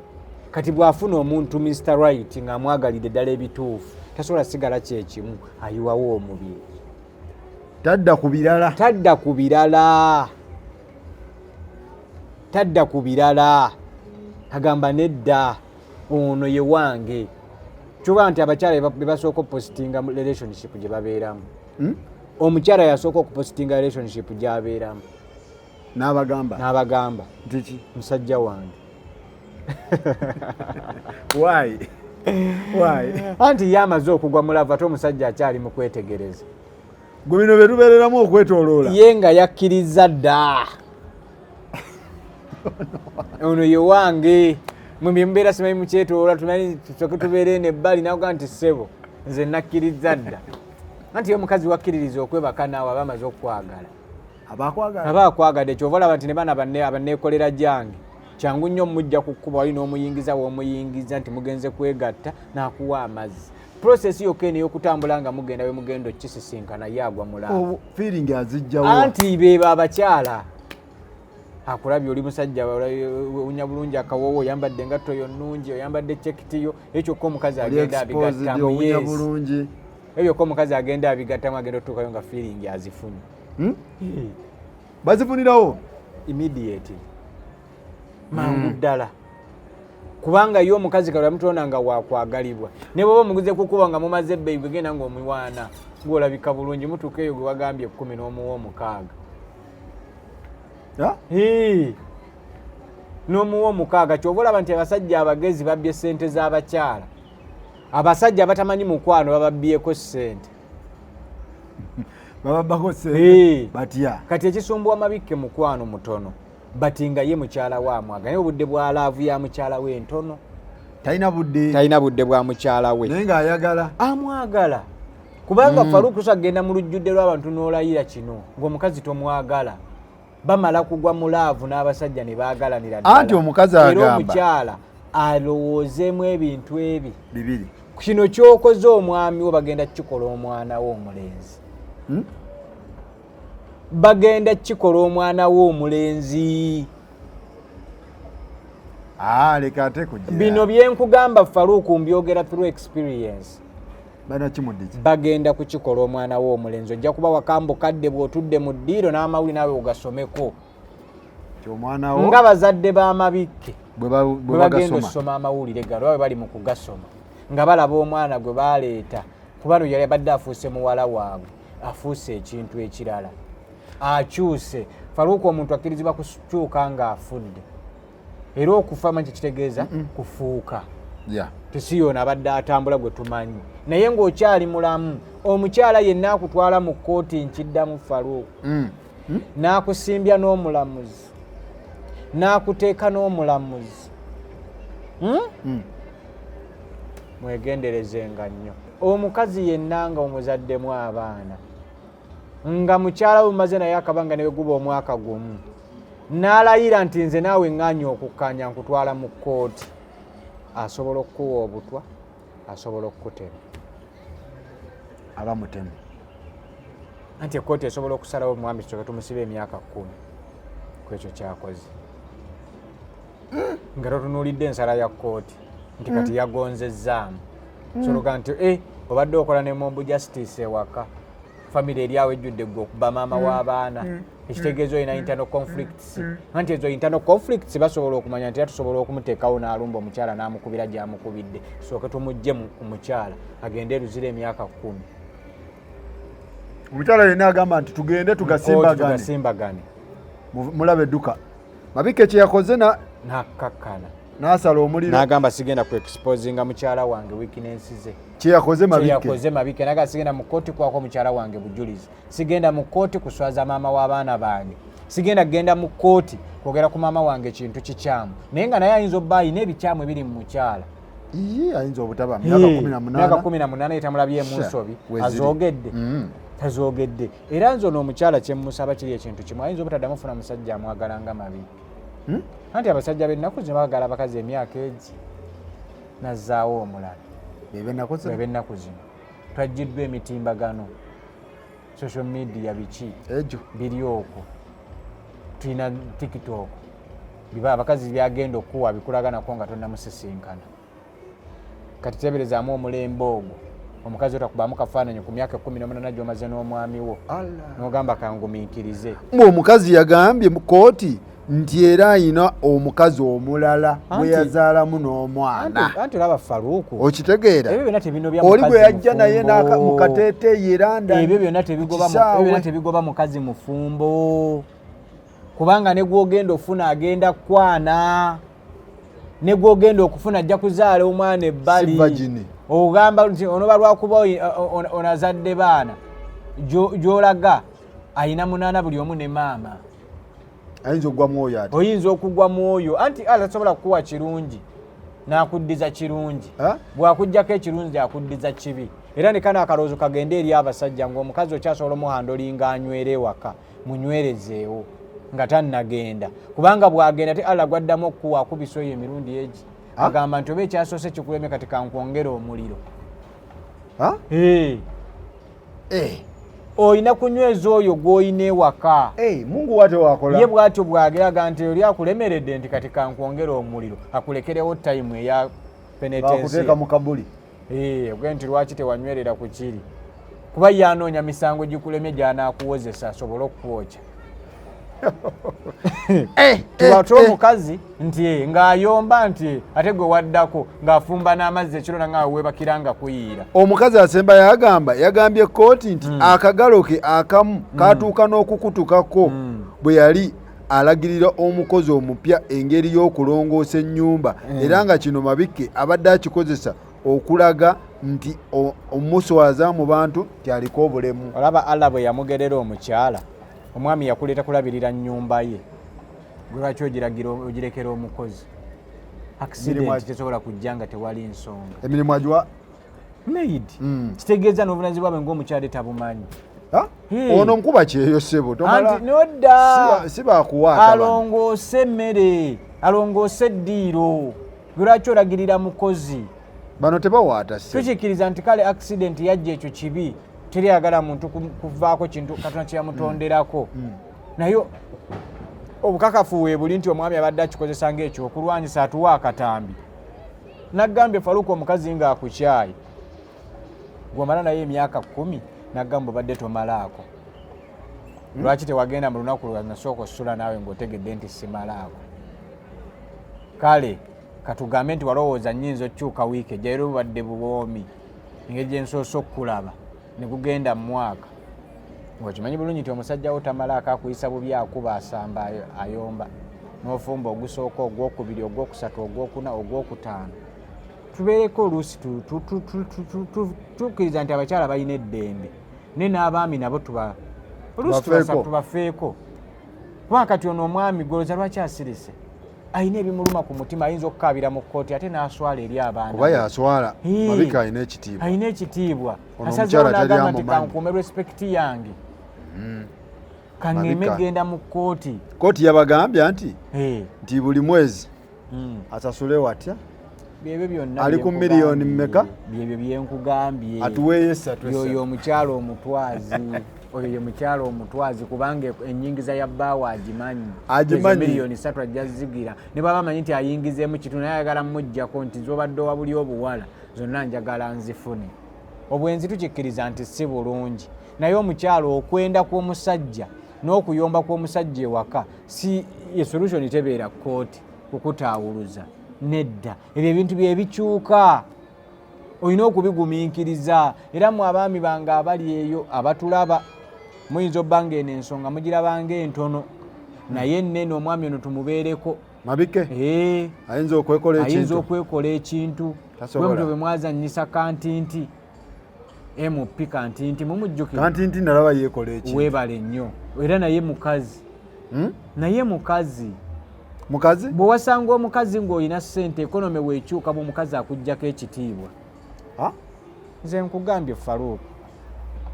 Kati bw'afuna omuntu Mr Right ng'amwagalidde ddala ebituufu, tasobola sigala kyekimu, ayiwawo omubiri. Tadda ku birala. Tadda ku birala, tadda ku birala, agamba nedda, ono ye wange. Kyuba nti abakyala be basooka okupositinga mu relationship gye babeeramu. Omukyala yasooka okupositinga relationship gy'abeeramu. N'abagamba. N'abagamba. Nti ki? Musajja wange. Why, why? Anti ye amaze okugwa mu love, ate omusajja akyali mu kwetegereza. Gwe bino bye tubeereramu okwetooloola. Ye nga yakkiriza dda, ono ye wange. Mwe bye mubeera simanyi mukyetoloola, tumanyi tusooke tubeere eno ebbali. Nakuga nti ssebo, nze nakkiriza dda. Anti ye omukazi wakkiririza okwebaka naawe aba amaze okukwagala. Abakwagala. Aba akwagadde. Kyova olaba nti ne baana abanneekolera gyange, kyangu nnyo mujja ku kkuba wali n'omuyingiza w'omuyingiza nti mugenze kwegatta, n'akuwa amazzi. Process yokka eno ey'okutambula nga mugenda we mugenda okukisisinkana, ye agwa mu love. Feeling azijjawo. Anti beebo abakyala, akulabye oli musajja owunya bulungi, akawoowo, oyambadde engatto yo nnungi, oyambadde cekitiyo, ekyokka omukazi Oli agenda exposed, abigattamu. owunya Yes. bulungi. Ebyo byokka omukazi agenda abigattamu, agenda otuukayo nga feeling azifunye. Bazifunirawo. Immediately, mangu ddala, kubanga ye omukazi kalwa mutonda nga wakwagalibwa. Ne bwoba omuguze kukuba nga mumaze ebbeeyi, gwegenda ngaomuwaana ng'olabika bulungi, mutuuka eyo gwe wagambye 10 n'omuwa 6. Ah? Hii. N'omuwa 6. Kyova olaba nti abasajja abagezi babbye sente z'abakyala. Abasajja abatamanyi mukwano bababbyeko sente. Bababbako sente. Batya? Kati ekisumbuwa Mabikke, mukwano mutono, bati nga ye mukyala we amwaga, naye obudde bwa love ya mukyala we ntono. Talina budde. Talina budde bwa mukyala we. Naye ng'ayagala. Amwagala, kubanga Faruku agenda mu lujjudde lw'abantu n'olayira kino ng'omukazi tomwagala. Bamala kugwa mu love n'abasajja ne baagalanira ddala. Anti omukazi Era agamba. omukyala alowoozeemu ebintu ebi Bibiri. Kino kyokoze omwami wo, bagenda kukikola omwana wo omulenzi. Bagenda kukikola omwana wo omulenzi. Ah, leka ate kugira. Bino byenkugamba, Faruku, mbyogera through experience. Banakimuddiki. Bagenda kukikola omwana wo omulenzi. Ojja kuba wakambu kadde bw'otudde mu ddiiro n'amawuli naawe ogasomeko. Ti omwana wo nga bazadde b'amabikke bwe bwe bagenda bagasoma. Osoma amawulire gano, bwe bali mu kugasoma nga balaba omwana gwe baleeta, kuba no yali abadde afuuse muwala waabwe, afuuse ekintu ekirala, akyuse. Faruuku, omuntu akkirizibwa kukyuka ng'afudde, era okufa manyi kyekitegeeza kufuuka. Tesiyoona abadde atambula gwe tumanyi, naye ng'okyali mulamu, omukyala yenna akutwala mu kkooti, nkiddamu, Faruuku, n'akusimbya n'omulamuzi, n'akuteeka n'omulamuzi, Mm. Mwegenderezenga nnyo omukazi yenna nga omuzaddemu abaana, nga mukyala we mumaze naye akabanga, ne guba omwaka gumu, n'alayira nti nze naawe ŋŋaanye okukkaanya, nkutwala mu kkooti, asobola okukuwa obutwa, asobola okukutema. Aba mutemu. Anti ekkooti esobola okusalawo omwami tusooke tumusibe emyaka 10 ku ekyo kyakoze, nga totunuulidde ensala ya kkooti nti kati yagonzezzaamu. Sologa nti obadde okola ne mob justice ewaka, famire eri awo ejjudde gwe okuba maama w'abaana, ekitegeeza olina internal conflicts. Anti ezo internal conflicts basobola okumanya nti era tusobola okumuteekawo n'alumba omukyala n'amukubira gy'amukubidde, tusooke tumugje ku mukyala agende eruzira emyaka 10. Omukyala yenna agamba nti tugende tugasimbagane. Tugasimbagane. Mulabe edduka Mabike kyeyakoze nakkakkana. N'asala omuliro. N'agamba sigenda ku exposinga mukyala wange weakness ze. Kyeyakoze Mabike. Kyeyakoze Mabike, naga sigenda mu kkooti kwako mukyala wange bujulizi, sigenda mu kkooti kuswaza maama w'abaana bange, sigenda kugenda mu kkooti kwogera ku maama wange kintu kikyamu. Naye nga naye ayinza obba ayina ebikyamu ebiri mu mukyala. Iye, ayinza obutaba myaka 18. Myaka 18 etamulabyemu nsobi azoogedde, tazoogedde. Era nze ono omukyala kyemumusaba kiri ekintu kimu, ayinza obutaddamu funa musajja amwagala nga Mabike. Anti abasajja b'ennaku zino baagala abakazi emyaka egi nazzaawo omulala. Beb'ennaku zino twajjiddwa emitimbagano, social media, biki. Egyo. Biri okwo, tulina TikTok, biba abakazi byagenda okukuwa bikulaga nako nga tonnamusisinkana. Kati teberezaamu omulembe ogwo, omukazi otakubamu kafaananyi ku myaka 18 gy'omaze n'omwami wo, n'ogamba kangumiikirize. Mbu omukazi yagambye mu kooti nti era ayina omukazi omulala gwe yazaalamu n'omwana. Anti olaba Faruku, Okitegeera? Ebyo byonna tebinobya Oli mukazi gwe yajja naye mufumbo. Mu kateeteeyi era nda Ebyo byonna tebigoba kisaawe. Ebyo byonna tebigoba mukazi mufumbo, kubanga ne gwogenda ofuna agenda kukwana, ne gwogenda okufuna ajja kuzaala omwana ebbali. Si virgin. Ogamba nti onoba lwakuba onazadde baana, gy'olaga ayina munaana, buli omu ne maama. Ayinza okugwa mwoyo ati. Oyinza okugwa mwoyo, anti ala tasobola kukuwa kirungi n'akuddiza kirungi. Ha? Bw'akuggyako ekirungi akuddiza kibi. Era ne kano akalowoozo kagende eri abasajja, ng'omukazi okyasobola omuhandolinga anywere ewaka, munywerezeewo nga tannagenda, kubanga bw'agenda te Allah gwaddamu okukuwa akubisa oyo emirundi egi. Ha? Agamba nti oba ekyasoose kikulemye, kati kankwongere omuliro. Ha? Eh. Olina kunyweza oyo gw'olina ewaka. Eh, Mungu wate wakola. Ye bw'atyo bw'ageraga nti oli akulemeredde, nti kati kankwongere omuliro, akulekerewo time eya penitensi. Bakuteeka mu kabuli. Eh, ogende nti lwaki tewanywerera ku kiri, kuba ye anoonya misango gikulemye gy'anaakuwozesa asobole okukwokya. Tubate omukazi nti ng'ayomba nti ate gwe waddako ng'afumba n'amazzi ekiro nanga weebakira nga kuyiira. Omukazi asemba yagamba, yagambye kooti nti akagalo ke akamu katuuka n'okukutukako bwe yali alagirira omukozi omupya engeri y'okulongoosa ennyumba, era nga kino Mabike abadde akikozesa okulaga nti omuswaza mu bantu nti aliko obulemu. Olaba Allah bwe yamugerera omukyala, omwami yakuleeta kulabirira nnyumba ye, gwe lwaki ogiragira ogirekera omukozi? Accident tesobola kujja nga tewali nsonga. Emirimu agiwa maid. Kitegeeza n'obuvunanyizibwa bwe ng'omukyala tabumanyi. Ha? Hey. Ono nkuba kyeyo ssebo, tomala. Anti nodda. Si bakuwaata bano. Alongoose emmere, alongoose eddiiro, gwe lwaki olagirira mukozi? Bano tebawaata ssebo. Tukikkiriza nti kale accident yajja, ekyo kibi, teri ayagala muntu kuvaako kintu Katonda kyeyamutonderako, naye obukakafu weebuli nti omwami abadde akikozesa ng'ekyokulwanyisa. Atuwa akatambi nagambye Faluka, omukazi ng'akukyayi gwomala naye emyaka 10, nagamba obadde tomalaako, lwaki tewagenda mu lunaku lwe nasooka osula naawe ng'otegedde nti simalaako? Kale katugambe nti walowooza nnyinza okukyuka wiiki ejja, era obadde buwoomi engeri gye nsoose okukulaba ne gugenda mu mwaka, ng'okimanyi bulungi nti omusajja wo tamalaako, akuyisa bubi, akuba, asamba, ayomba, n'ofumba ogusooka, ogwokubiri, ogwokusatu, ogwokuna, ogwokutaano. Tubeereko oluusi tukkiriza nti abakyala balina eddembe, naye n'abaami nabo tuba oluusi Tubafeeko. tubafeeko, kuba kati ono omwami goloza lwaki asirise? Alina ebimuluma ku mutima, ayinza okukaabira mu kkooti ate n'aswala eri abaana. Kuba yaswala. Mabike alina ekitiibwa. Alina ekitiibwa. Ono Asazeewo omukyala tali n'agamba nti amumanyi. kankuume respect yange, kaŋŋeme Mabika. genda mu kkooti. Kooti yabagambye nti buli mwezi asasule watya? Byebyo byonna Ali ku byenkugambye. miliyoni mmeka? Byebyo byenkugambye. Atuweeyo esatu Yoyo esatu. omukyala omutwazi, oyo ye mukyala omutwazi, kubanga enyingiza ya bbaawe agimanyi. Agimanyi. Ezo miliyoni 3 ajja zigira ne bwaba amanyi nti ayingizeemu kitu, naye ayagala muggyako nti zobadde owa buli obuwala zonna njagala nzifune. Obwenzi tukikkiriza nti si bulungi, naye omukyala okwenda kw'omusajja n'okuyomba kw'omusajja ewaka si ye solution. Tebeera kkooti kukutaawuluza, nedda. Ebyo ebintu byebikyuka, olina okubigumiikiriza. Era mu abaami bange abali eyo abatulaba, muyinza obba nga eno ensonga mugirabanga entono, naye ennene. Omwami ono tumubeereko. Mabike ayinza okwekola ayinza ekintu. Okwekola ekintu. Tasobola. Bwe mutyo bwe mwazanyisa Kantinti, MP Kantinti, mumujjukira? Kantinti nalaba yeekola ekintu. Weebale nnyo. Era naye mukazi. Naye mukazi. Mukazi. Bwe wasanga omukazi ng'olina ssente, economy weekyuka, bwe omukazi akugjako ekitiibwa. Ha? Nze nkugambye, Faruuku,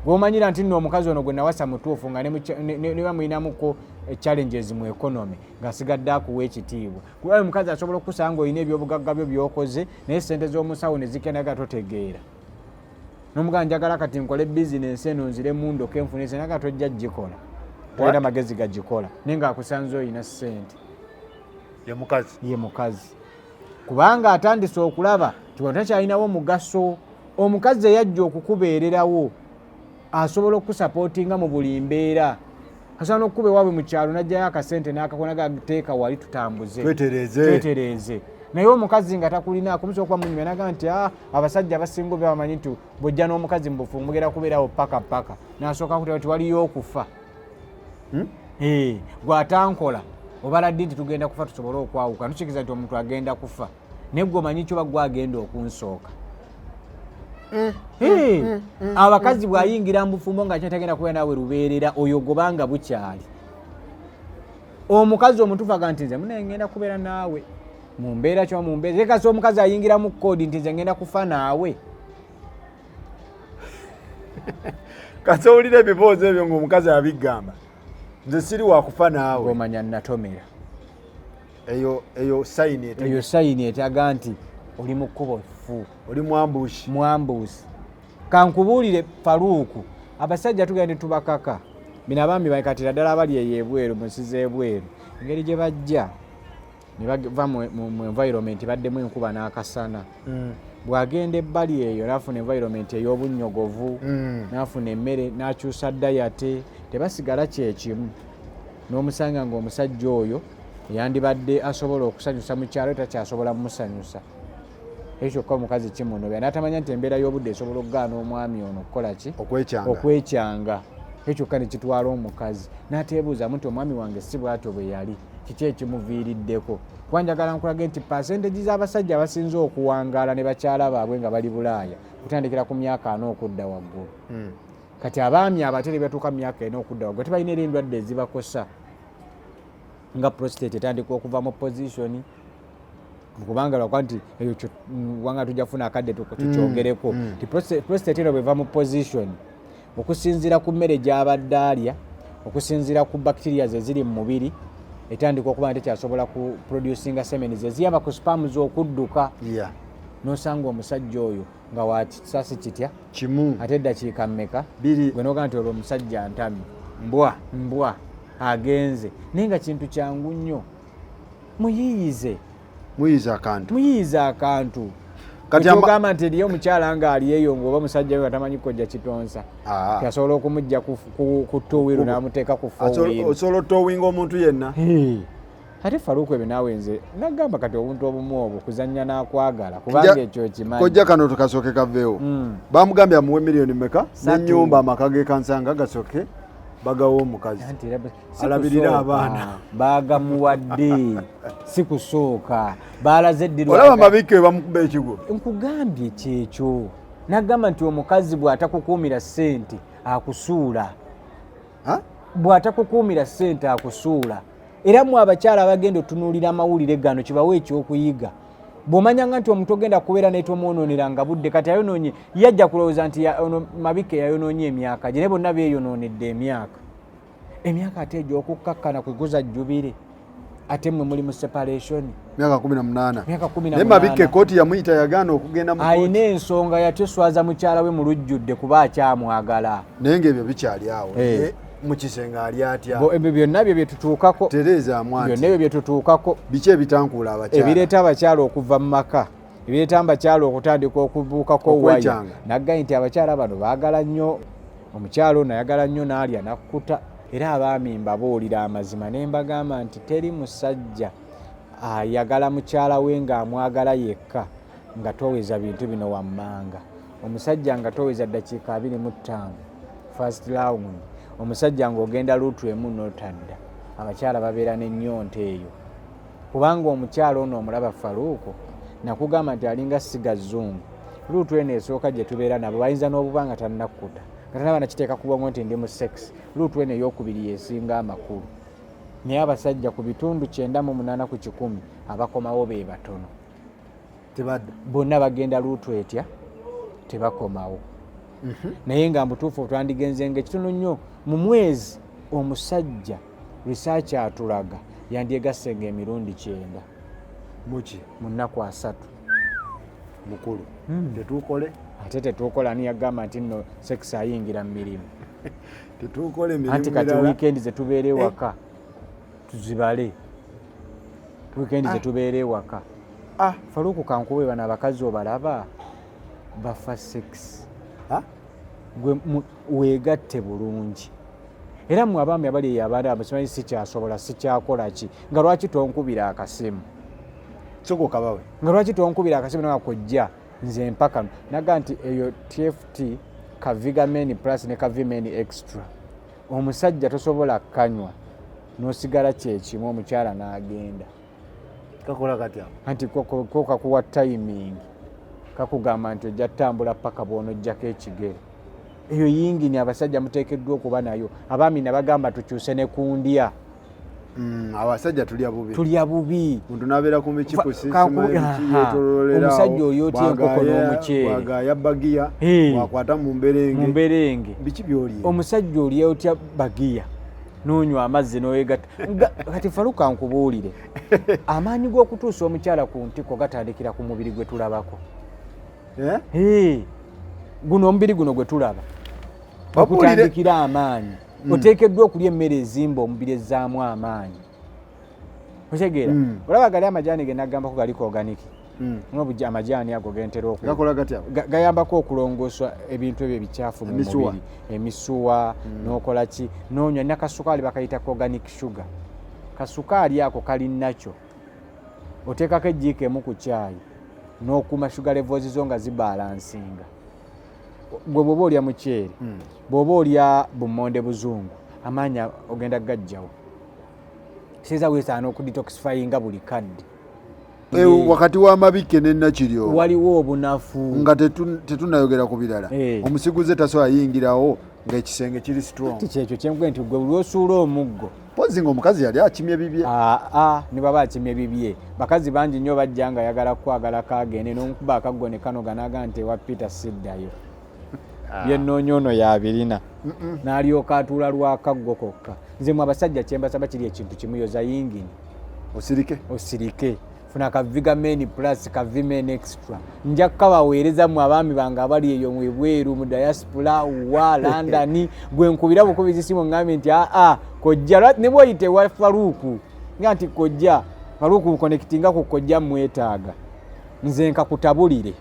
gwomanyira nti nno omukazi ono gwe nawasa mutuufu, nga ne bamuyinamuko challenges mu economy, ng'asigadde akuwa ekitiibwa, kuba omukazi asobola okukusanga ng'olina ebyobugagga byo byokoze, naye sente z'omusawo ne zikenaga, totegeera, nomugamba njagala kati nkole bizinensi eno nziremu ndoke nfune sente, naga tojja gikola, tolina magezi gagikola, naye ng'akusanze olina ssente. Ye mukazi. Ye mukazi, kubanga atandise okulaba nti wano takyalinawo mugaso. Omukazi eyajja okukubeererawo asobola okusupportinga mu buli mbeera, asobola n'okukuba ewaabwe mu kyalo n'ajjayo akasente n'akakona gateeka wali tutambuze. Twetereeze. Twetereeze. Naye omukazi nga takulina akumusobola okuba munyumya naga nti, "Ah, abasajja abasinga oba bamanyi nti bw'ojja n'omukazi mu bufumbo mugenda kubeerawo paka paka," n'asooka kutera nti waliyo okufa. Eh, gwatankola obaladde nti tugenda kufa tusobole okwawuka, tukikiriza nti omuntu agenda kufa, naye gwe omanyi kyoba gwe agenda okunsooka. Eh, abakazi bw'ayingira mu bufumbo nga kyo tagenda kubeera naawe lubeerera, oyo gobanga bukyali omukazi omutuufu aga nti nze munaye ngenda kubeera naawe mu mbeera kyoba mu mbeera kasi. Omukazi ayingira mu koodi nti nze ngenda kufa naawe. Kati owulira ebiboozi ebyo ng'omukazi abigamba, nze siri wakufa naawe. Ng'omanya natomera. Eyo sign. Eyo sign etaga nti oli mu kkubo ffu. Oli mu ambush. Mu ambush. Kankubuulire, Faruuku, abasajja tugenda ne tubakaka bino. Abaami bakatira ddala abali eyo ebweru mu nsi z'ebweru, engeri gye bajja ne bava mu environment baddemu enkuba n'akasana, bw'agenda ebbali eyo n'afuna environment ey'obunnyogovu, n'afuna emmere, n'akyusa diet, tebasigala kyekimu. N'omusanga ng'omusajja oyo yandibadde asobola okusanyusa mukyalo takyasobola mumusanyusa. Ekyo kyokka omukazi kimunobya n'atamanya nti embeera y'obudde esobola okugaana omwami ono okukola ki? Okwekyanga. Okwekyanga. Ekyo kyokka ne kitwala omukazi n'ateebuuzamu nti omwami wange si bw'atyo bwe yali, kiki ekimuviiriddeko? Kuba njagala nkulage nti percentage z'abasajja abasinze okuwangaala ne bakyala baabwe nga bali Bulaaya kutandikira ku myaka 40 okudda waggulu. Kati abaami abatere batuuka mu myaka 40 okudda waggulu tebalina era endwadde ezibakosa nga prostate etandika okuva mu position, kubanga lwakuba nti eyo kubanga tujja kufuna akadde tukyogereko nti prostate eno bweva mu position okusinziira ku mmere gy'abadde alya, okusinziira ku bacteria eziri mu mubiri, etandika okuba nti tekyasobola ku producinga semen eziyamba ku sperms okudduka. N'osanga omusajja oyo nga wakisasi kitya? Kimu. Ate eddakiika mmeka? 2. Gwe nogaa nti olwo omusajja ntami. Mbwa. Mbwa agenze, naye nga kintu kyangu nnyo, muyiiyize. Muyiiza akantu. Muyiiyize akantu. Kati Kyogamba nti eriyo omukyala ng'ali eyo ng'oba musajja we atamanyi kojja kitonsa, asobola okumugja ku two wheel n'amuteeka ku four wheel. Osobola otowinga omuntu yenna. Ate Faruku, ebyo naawe nze nagamba kati obuntu obumu obwo kuzannya n'akwagala, kubanga ekyo okimanyi. Kojja kano tukasooke kaveewo. Bamugambye amuwe miliyoni meka? N'ennyumba, amaka g'e Kansanga gasooke bagawa omukazi Anti era si alabirire kusooka. abaana. Bagamuwadde si kusooka, balaze eddirwa. Olaba Mabike bamukuba ekigwo. Nkugambye kyekyo, nagamba nti omukazi bw'atakukuumira ssente akusuula. Ha? Bw'atakukuumira ssente akusuula. Era mwe abakyala abagenda otunuulira amawulire gano, kibawe ekyokuyiga. Bw'omanyanga nti omuntu ogenda kubeera naye tomwonoonera budde, kati ayonoonye, yajja kulowooza nti ono Mabike yayonoonye emyaka gye, naye bonna beeyonoonedde emyaka. Emyaka ate egy'okukkakkana kwe guza jjubire, ate mmwe muli mu separation. Myaka 18. Myaka kumi na Naye Mabike munaana. Kooti yamuyita, yagaana okugenda mu Ayina kooti. ensonga, yatya oswaza mukyala we mu lujjudde kuba akyamwagala. Naye ngaebyo bikyali awo. Eh. Naye mu kisenge ali atya? Ebyo byonna byo byetutuukako. Tereezaamu Byonna anti ebyo byetutuukako. Biki ebitankuula abakyala? Ebireeta abakyala okuva mu maka, ebireeta abakyala okutandika okubuukako waya. Okwekyanga. Naggayi nti abakyala bano baagala nnyo, omukyala ono ayagala nnyo n'alya nakkuta. Era abaami mbabuulira amazima ne mbagamba nti teri musajja ayagala mukyala we ng'amwagala yekka nga toweza bintu bino wammanga. Omusajja nga toweza ddakiika 25 first round, omusajja ng'ogenda luutu emu n'otadda, abakyala babeera n'ennyonta eyo. Kubanga omukyala ono omulaba, Faluuko, nakugamba nti alinga siga zungu. Luutu eno esooka gye tubeera nabo, bayinza n'obuba nga tannakkuta, nga tanaba nakiteeka ku bwongo nti ndi mu sex. Luutu eno eyokubiri yesinga amakulu. Naye abasajja ku bitundu 98% abakomawo be batono. Tebadda. Bonna bagenda luutu etya, tebakomawo. Naye nga mbutuufu twandigenze nga ekitono nnyo mu mwezi, omusajja, research atulaga, yandyegassenga emirundi 90. Muki? Mu nnaku 30. Mukulu, tetuukole. Ate tetuukola. Ani yagamba nti nno sex ayingira mu mirimu? Tetuukole emirimu Anti kati mirala. Weekend zetubeera ewaka tuzibale, weekend zetubeera ewaka. Faluku, kankube, bano abakazi obalaba bafa sex. Ha? Gwe weegatte bulungi. Era mmwe abaami abali eyo, abaana abo, simanyi sikyasobola, sikyakola ki, nga lwaki tonkubira akasimu? Sooka okabawe. Nga lwaki tonkubira akasimu nga kojja nze mpaka naga nti eyo TFT kavigamen plus ne kavimen extra, omusajja tosobola kanywa n'osigala kyekimu, omukyala n'agenda. Kakola katya? Anti ko kakuwa timing, kakugamba nti ojja tutambula paka bw'onojjako ekigere. Eyo yingini abasajja muteekeddwa okuba nayo. Abaami nabagamba tukyuse ne ku ndya. Abasajja tulya bubi. Tulya bubi. Muntu nabeera ku michipusi. Omusajja oyo otya enkoko n'omuceere. Bwagaya bagiya, bwakwata mu mberenge. Mu mberenge. Biki byolye? Omusajja olya otya bagiya n'onywa amazzi n'oyegatta? Kati Faluka, nkubuulire, amaanyi g'okutuusa omukyala ku ntiko gatandikira ku mubiri gwe tulabako. Eh? Guno omubiri guno gwe tulaba Babuulire. okutandikira amaanyi. Oteekeddwa okulya emmere ezimba omubiri, ezzaamu amaanyi, otegeera? Olaba gali amajaani ge nagambako galiko organic. N'obujja amajaani ago gentera oku Gakola gatya? Gayambako okulongoosa ebintu ebyo ebikyafu mu Emisuwa. mubiri, emisuwa. N'okola ki, n'onywa nakasukaali bakayita organic sugar. Kasukaali ako kali nakyo, oteekako ejjiiko emu ku kyayi n'okuuma sugar levels zo nga zibalansinga. Gwe bw'oba olya muceere, bw'oba olya bummonde buzungu, amaanyi ogenda gajjawo. Kitegeeza weesaana okudetoxifyinga buli kadde. Eh, wakati w'Amabike ne Nakiryo waliwo obunafu. Nga tetunayogera ku birala, omusiguze tasobola yingirawo ng'ekisenge kiri strong. Ti kyekyo kyenkugambye nti gwe buli osuula omuggo. Pozi ng'omukazi yali akimye bibye. Aa, ne baba akimye bibye, bakazi bangi nnyo bajja nga ayagala kwagala kagende n'omukuba akaggo ne kanoga n'agaa nti ewa Peter siddayo, byennoonya ono yabirina, n'alyoka atuula lwakaggo kokka. Nze mu abasajja kyembasaba kiri ekintu kimu: yoza yingini. Osirike. Osirike, funa ka Vigamen plus, ka Vimen extra. Nja kukabaweereza mu abaami bange abali eyo mu ebweru, mu diaspora wa London. Gwe nkubira bukubizi simu, ŋŋambye nti aa kojja, ne bwoyita ewa Faruuku nga nti kojja Faruuku nkonekitinga ku kojja, mwetaaga nze nkakutabulire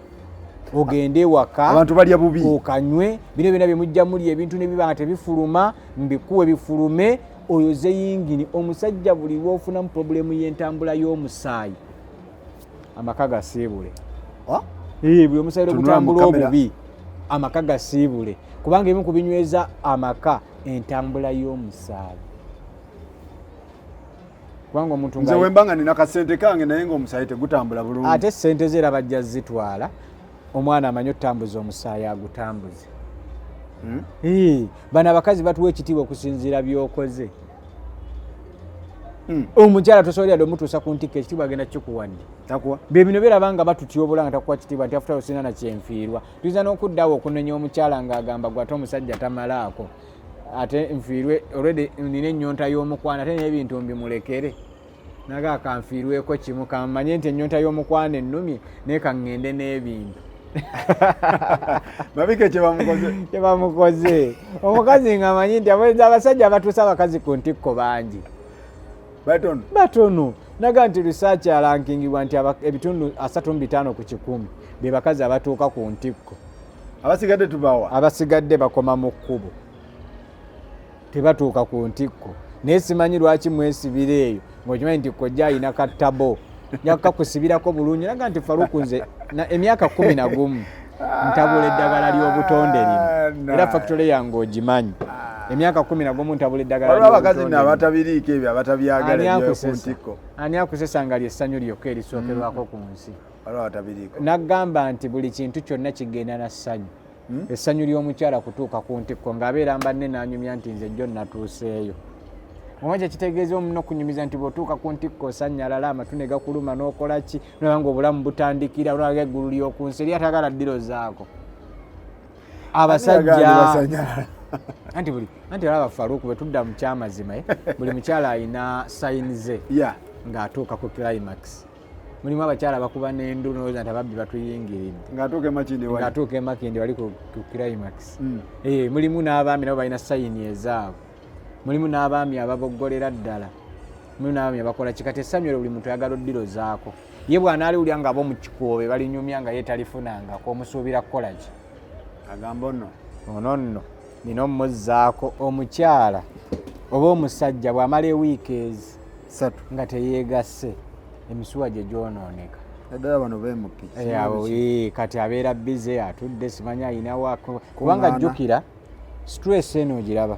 ogende ewaka. Abantu balya bubi. Okanywe bino byonna byemujja mulya, ebintu ne biba nga tebifuluma, mbikuwe bifulume, oyoze yingini. Omusajja buli lwofunamu problemu y'entambula y'omusaayi, amaka gasiibule. Ah? Eh, buli omusaayi Tunula mu lwegutambula kamera. obubi, amaka gasiibule, kubanga ebimu ku binyweza amaka entambula y'omusaayi, kubanga omuntu Nze wemba nga nina kasente kange naye ng'omusaayi tegutambula bulungi. Ate sente ze era bajja zitwala. Omwana amanyi otutambuza omusaayi agutambuze. Bano abakazi batuwa ekitiibwa okusinziira byokoze. Omukyala tosobolera dde omutuusa ku ntikko, ekitiibwa agenda kikuwadde. Takuwa. Bye bino biraba nga batutyobola nga takuwa kitiibwa nti after all sirina na kyenfiirwa. Tuyinza n'okuddawo okunenya omukyala ng'agamba gwe ate omusajja tamalaako, ate nfiirwe already nina ennyonta y'omukwano, ate n'ebintu mbimulekere naga kanfiirweko kimu kamanye nti ennyonta y'omukwano ennumye, naye kaŋŋende n'ebintu. Mabike kyebamukoze. Kyebamukoze omukazi nga amanyi nti abasajja abatuusa abakazi ku ntikko bangi. Batono. Batono. Naga nti research alankingibwa nti ebitundu 35% be bakazi abatuuka ku ntikko. Abasigadde tubawa. Abasigadde bakoma mu kkubo, tebatuuka ku ntikko. Naye simanyi lwaki mwesibira eyo ng'okimanyi nti kojja alina katabo nyakakusibirako bulungi. Naga nti Faruku, nze emyaka 11 ntabula eddagala ly'obutonde lino, era factory yange ogimanyi, emyaka 11 ntabula eddagala. Waliwo abakazi nno abatabiriiko ebyo, abatabyagala ebyo ku ntikko. Ani akusesa nga lyessanyu lyokka erisookerwako ku nsi? Waliwo abatabiriiko. Nagamba nti buli kintu kyonna kigenda na ssanyu. Essanyu ly'omukyala kutuuka ku ntikko ng'abeera mbanne n'anyumya nti nze jjo natuuseeyo. Oba kyekitegeeza omuno okunyumiza nti bw'otuuka ku ntikko osanyalala, amatu ne gakuluma, n'okola ki, nolaba nga obulamu butandikira, olaba eggulu ly'oku nsi eri atagala ddiro zaako abasajja. Anti buli anti olaba Faruku, bwe tudda mu kyamazima, buli mukyala alina sign ze ng'atuuka ku climax. Mulimu abakyala bakuba n'endu nolowooza nti ababbi batuyingiridde. Ng'atuuka emakindi wali. Ng'atuuka emakindi wali ku climax. Mulimu n'abaami nabo balina sign ezaabwe. Mulimu n'abaami ababoggolera ddala, mulimu n'abaami abakola ki. Kati essanyu eryo buli muntu ayagala oddirozaako ye bw'anaaliwulira nga abo mu kikoobe balinyumya nga ye talifunangako, omusuubira kukola ki? Agamba nno. Ono nno nina omuzzaako. Omukyala oba omusajja bw'amala ewiiki ezi 3 nga teyeegasse, emisuwa gye gyonooneka. Naddala bano bemupi. Awo, kati abeera busy atudde, simanyi ayinawako, kubanga jjukira stress eno ogiraba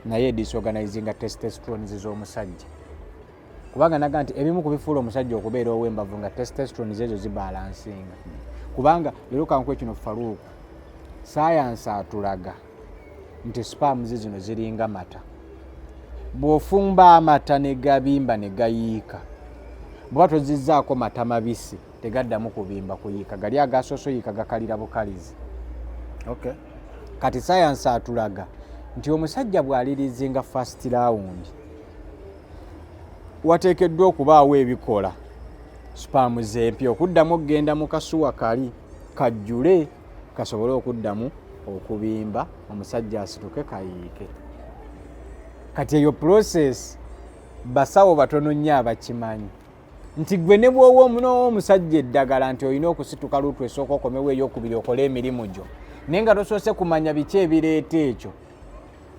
naye disorganizinga testosterone z'omusajja, kubanga naga nti ebimu ku bifuula omusajja okubeera ow'embavu nga testosterone ezo zibalansinga. Kubanga leero kankuwe kino Faruuku, sayansi atulaga nti sperms zino ziringa mata. Bw'ofumba amata ne gabimba ne gayiika, bw'oba tozizzaako mata mabisi tegaddamu kubimba kuyiika, gali agasoose oyiika gakalira bukalizi. Kati sayansi atulaga nti omusajja bw'alirizinga first round, wateekeddwa okubaawo ebikola sperm z'empya okuddamu okugenda mu kasuwa kali kajjule kasobole okuddamu okubimba, omusajja asituke kayiike. Kati eyo process basawo batono nnyo abakimanyi nti gwe ne bw'owa omunowa omusajja eddagala nti olina okusituka luutu esooka okomewo eyokubiri okole emirimu gyo, naye nga tosoose kumanya biki ebireeta ekyo.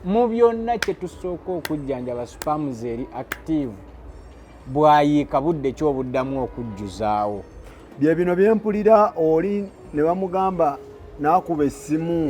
Mu byonna kye tusooka okujjanjaba sperms eri active, bwayiika budde ki obuddamu okujjuzaawo? Bye bino byempulira oli ne bamugamba n'akuba essimu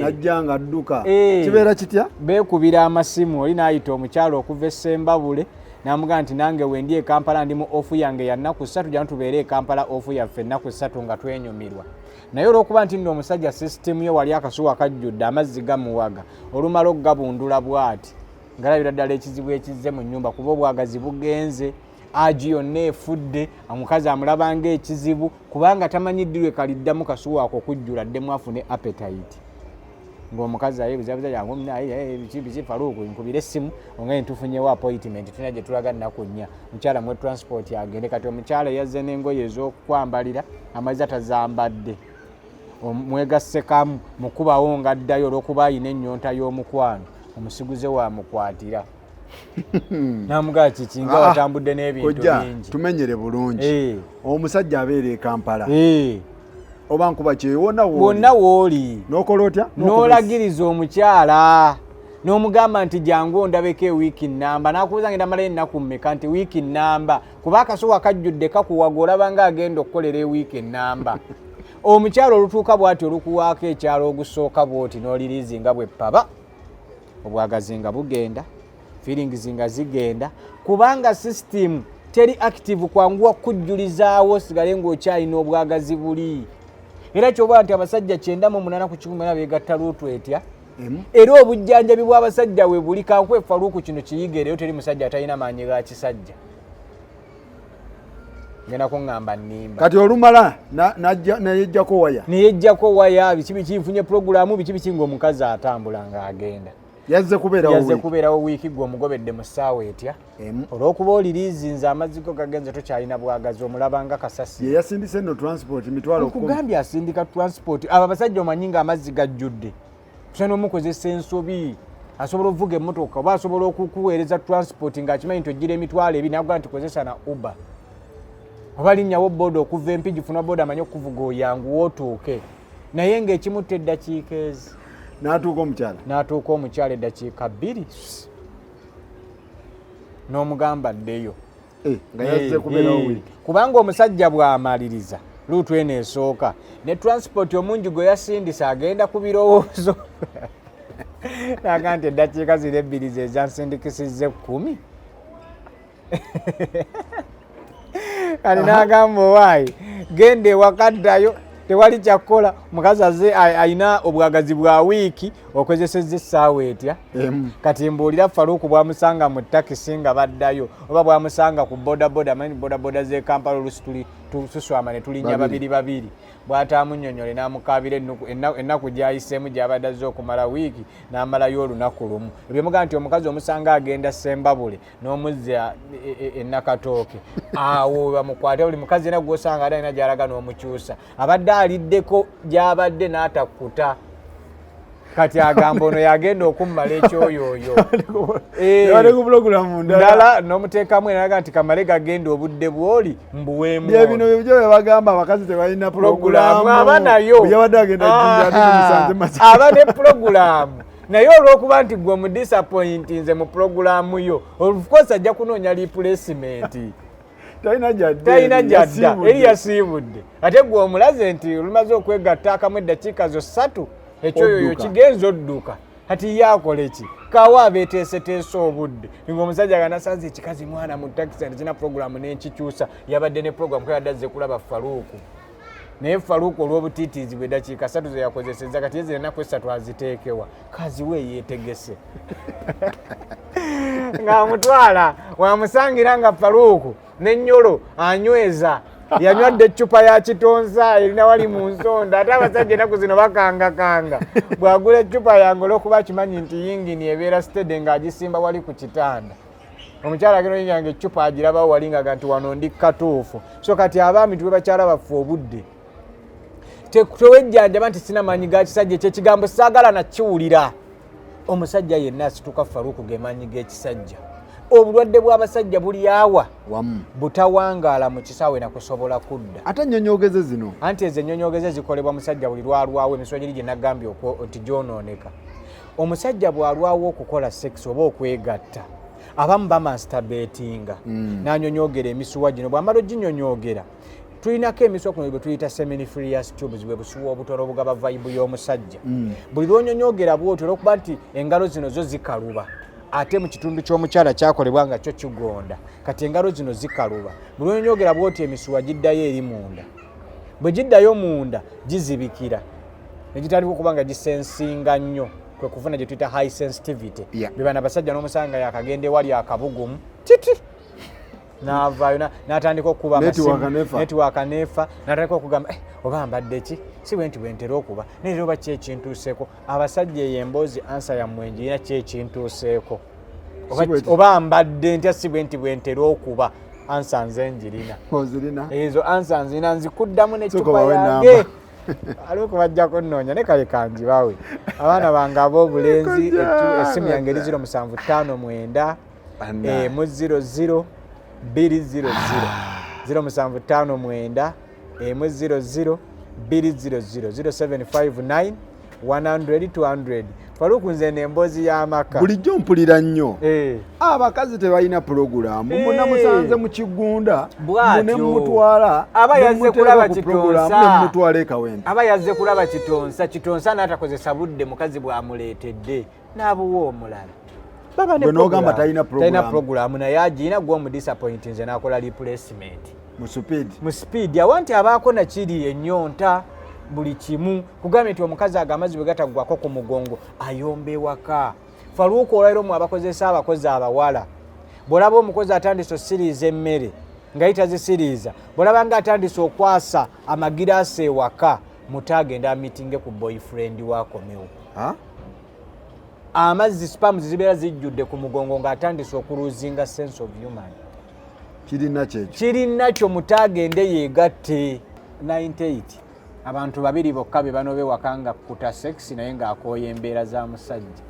najja nga adduka. Kibeera kitya? Beekubira amasimu, oli n'ayita omukyala okuva essembabule n'amugamba nti nange wendi e Kampala, ndi mu off yange ya nnaku 3, jangu tubeere e Kampala off yaffe ennaku 3 nga twenyumirwa. Naye olw'okuba nti nno omusajja sisitimu ye wali akasuwa kajjudde amazzi gamuwaga, olumala okugabundula bw'ati ngalabira ddala ekizibu ekizze mu nnyumba, kuba obwagazi bugenze, agi yonna efudde, omukazi amulaba ng'ekizibu kubanga tamanyi ddi lwe kaliddamu kasuwa ako okujjula addemu afune appetite. Ng'omukazi ayebuzabuza, jangu biki biki, Faruku nkubira essimu ongaye ntufunyewo appointment, tulina gye tulaga nnaku 4, mukyala mwe transport agende. Kati omukyala yazze n'engoye ez'okwambalira amazzi atazambadde, mwegassekamu mukubawo nga addayo olw'okuba ayina ennyonta y'omukwano, omusiguze wamukwatira namugaa kiki nga watambudde n'ebintu bingi. Tumenyere bulungi. Omusajja abeera e Kampala oba nkuba kyeyo wonna? Wonna wooli. N'okola otya? N'olagiriza omukyala n'omugamba nti jangu ondabeko ewiiki namba, nakubuuza ngenda malayo ennaku mmeka, nti wiiki namba, kuba akasuwa kajjudde kakuwaga, olaba nga agenda okukolera ewiiki enamba. Omukyala olutuuka bw'ati olukuwaako ekyalo ogusooka bw'oti n'oliriizi nga bwe ppaba, obwagazi nga bugenda, feelings nga zigenda, kubanga system teri active kwanguwa kujjulizaawo osigale ng'okyalina obwagazi buli. Era kyoba nti abasajja 98% beegatta luutu etya. Era obujjanjabi bw'abasajja we buli. Kankuwe Faluuku kino kiyige leero, teri musajja atalina maanyi ga kisajja. Ngenda kuŋŋamba nnimba. Kati olumala neyejjako waya. Neyejjako waya, biki biki, nfunye pulogulaamu, biki biki, ng'omukazi atambula ng'agenda. Yazze kubeerawo Yazze wiiki. kubeerawo wiiki, gwe omugobedde mu ssaawa etya? Emu. Olw'okuba oliriizinze, amazzi go gagenze, tokyalina bwagazi, omulaba nga kasasi. Ye yasindise nno transport 100,000. Nkugambye asindika transport. Abo abasajja omanyi nga amazzi gajjudde, tusa n'omukozesa ensobi, asobola okuvuga emmotoka oba asobola okukuweereza transport ng'akimanyi nti ojjira 20,000, nakugaa nti kozesa na Uber oba linnyawo boda okuva Empigi, funa boda amanyi okuvuga oyanguwa otuuke, naye ng'ekimutta eddakiika ezi. N'atuuka omukyala. N'atuuka omukyala eddakiika 2 n'omugamba ddeyo. Eh, nga yazze kubeerawo wiiki. Kubanga omusajja bw'amaliriza luutu eno esooka ne transport omungi gwe yasindisa, agenda ku birowoozo naga nti eddakiika ziri ebbiri ze zansindikisizza 10. Kati n'agamba, owaayi genda ewaka, ddayo, tewali kyakkola. Omukazi aze ayina obwagazi bwa wiiki, okozesezza essaawa etya? Emu. Kati mbuulira, Faluuku bwamusanga mu takisi nga baddayo oba bwamusanga ku bodaboda, manyi bodaboda z'e Kampala olusi tuli tuswama ne tulinnya Babiri. Babiri babiri, bw'ataamunnyonnyole n'amukaabira ennaku gy'ayiseemu gy'abadde azze okumala wiiki n'amalayo olunaku lumu. Ebyo mugaa nti omukazi omusanga agenda Sembabule n'omuzza e Nakatooke, awo bamukwate. Buli mukazi era gw'osanga ate alina gy'alaga n'omukyusa, abadde aliddeko gy'abadde n'atakkuta, kati agamba ono yagenda okummala ekyoyooyo. Yabadde ku pulogulaamu ndala. Ndala n'omuteekamu eraga nti kamale gagenda, obudde bwoli mbuweemu. Bye bino byo bye bagamba abakazi tebalina pulogulaamu. pulogulaamu. Aba nayo. Bwe yabadde agenda Jinja, ate tumusanze Masaka. Aba ne pulogulaamu, naye olw'okuba nti gwe omudisappointinze mu pulogulaamu yo, of course ajja kunoonya replacement. Talina gyadda. Talina eri, gyadda. yasiibudde. Eri yasiibudde, ate gwe omulaze nti olumaze okwegatta akamu eddakiika zo 3 ekyoyoyo Odduka. kigenza odduka. Kati ye akole ki? Kawa abeeteeseteese obudde nga omusajja nga nasanze ekikazi mwana mu takisi nti kina puroguramu n'enkikyusa, yabadde ne puroguramu kweyadde azze kulaba Faluuku, naye Faluuku olw'obutiitiizi bwe dakiika 3 ze yakozesezza, kati ezira ennaku 3 aziteekewa kaziwe yeetegese ng'amutwala wamusangira nga Faluuku n'ennyolo anyweza, yanywadde eccupa ya kitonsa erina wali mu nsonda. Ate abasajja ennaku zino bakangakanga, bw'agula eccupa yange olw'okuba akimanyi nti yingini ebeera steady, ng'agisimba wali ku kitanda, omukyala agenda oyingira nga eccupa agirabawo wali, ngaga nti wano ndi katuufu. So kati abaami tuwe bakyala baffe obudde. Tewejjanjaba nti sina maanyi ga kisajja, ekyo ekigambo saagala nakiwulira. Omusajja yenna asituka, Faluuku, ge maanyi g'ekisajja. Obulwadde bw'abasajja buli awa wamu butawangaala mu kisaawe nakusobola kudda. Ate ennyonyoogeze zino? Anti ezo ennyonyoogeze zikolebwa musajja buli lwalwawo, emisuwa giri gye nagambye nti gyonooneka. Omusajja bw'alwawo okukola sex oba okwegatta, abamu bamasturbatinga n'anyonyoogera emisuwa gino. Bw'amala oginyonyoogera, tulinako emisuwa kuno bwe tuyita seminiferous tubes, bwe busuwa obutono obugaba vibe y'omusajja. Buli lwonyonyoogera bwotyo, olwokuba nti engalo zino zo zikaluba, ate mu kitundu ky'omukyala kyakolebwa nga kyo kigonda, kati engalo zino zikaluba, buli lwonyonyoogera bwotyo emisuwa giddayo eri munda. Bwe giddayo munda gizibikira ne gitandika okuba nga gisensinga nnyo, kwe kufuna gye tuyita high sensitivity. Be bano abasajja n'omusanga yakagenda ewali akabugumu titi n'avaayo n'atandika okukuba Network amasimu. nefa. Network nefa, n'atandika okugamba, "Eh, oba mbadde ki? Si bwe nti bwe ntera okuba, naye era oba ki ekintuuseeko?" Abasajja eyo emboozi ansa yammwe njirina, ki ekintuuseeko? Si bwe ti- Oba mbadde ntya? Si bwe nti bwe ntera okuba? Ansa nze njirina. Ozirina? Ezo ansa nzina, nzikuddamu Sooka n'eccupa bawe yange. namba. Aliwo kubajjako nnoonya ne kale kanjibawe abaana bange ab'obulenzi. Kojja, Essimu yange eri kojja. 0759 Anna. Mu 00 200, 0759 emu 00 200, 0759 100 200. Faluku, nze nemboozi y'amaka. Bulijjo mpulira nnyo abakazi tebalina pulogulaamu. Munamusanze mu kigunda Bw'atyo. nemutwala Aba yazze nemuteeka kulaba ku pulogulaamu, kitonsa. nemutwala ekawempe. Aba yazze kulaba kitonsa, kitonsa n'atakozesa budde mukazi bw'amuleetedde n'abuwa omulala. Baba ne Gwe n'ogamba program. talina Talina program. Program naye agirina, gwe omudisappoint nze n'akola replacement mu speed. Mu speed awo nti abaako nakiri ennyonta. Buli kimu kugambye nti omukazi ago amazzi bwe gataggwako ku mugongo ayomba ewaka. Faluuka, olwaliro mu abakozesa abakozi abawala, bw'olaba omukozi atandise osiriiza emmere nga ye tazisiriiza, bw'olaba nga atandise okwasa amagiraasi ewaka, muto agenda amitinge ku boyfriend wakomewo. Amazzi, sperms zibeera zijjudde ku mugongo ng'atandise okulosinga sense of human. Kirina kyekyo. Kirinakyo, muto agende yeegatte. 98 abantu babiri bokka be banoba ewaka nga kuta sex naye ng'akooya embeera za musajja.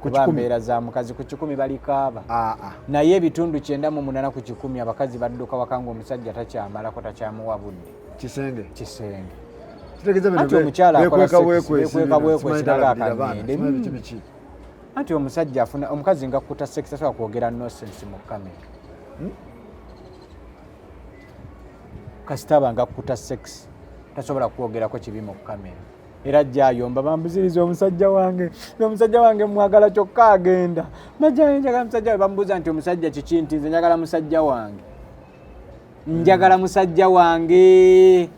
Ku Kuba 100? Mbeera za mukazi ku 100 balikaaba. Aa. Naye ebitundu 98 ku 100 abakazi badduka waka ng'omusajja takyamalako, takyamuwa budde. Kisenge. Kisenge. Kitegeeza bino Anti omukyala akola bekweka sex, bwekwesi bekweka bino, bwekwesi, simanyi naga talabirira baana, akagende. simanyi biki biki. Anti omusajja afuna omukazi nga kuta sex tasobola kwogera nonsense mu kamera. Kasita aba nga kuta sex tasobola kwogerako kibi mu kamera, era ajja ayomba, bambuziriza omusajja wange, omusajja wange mwagala kyokka agenda majja, njagala musajja wange. Bamubuuza nti omusajja kiki? Nti nze njagala musajja wange, njagala musajja wange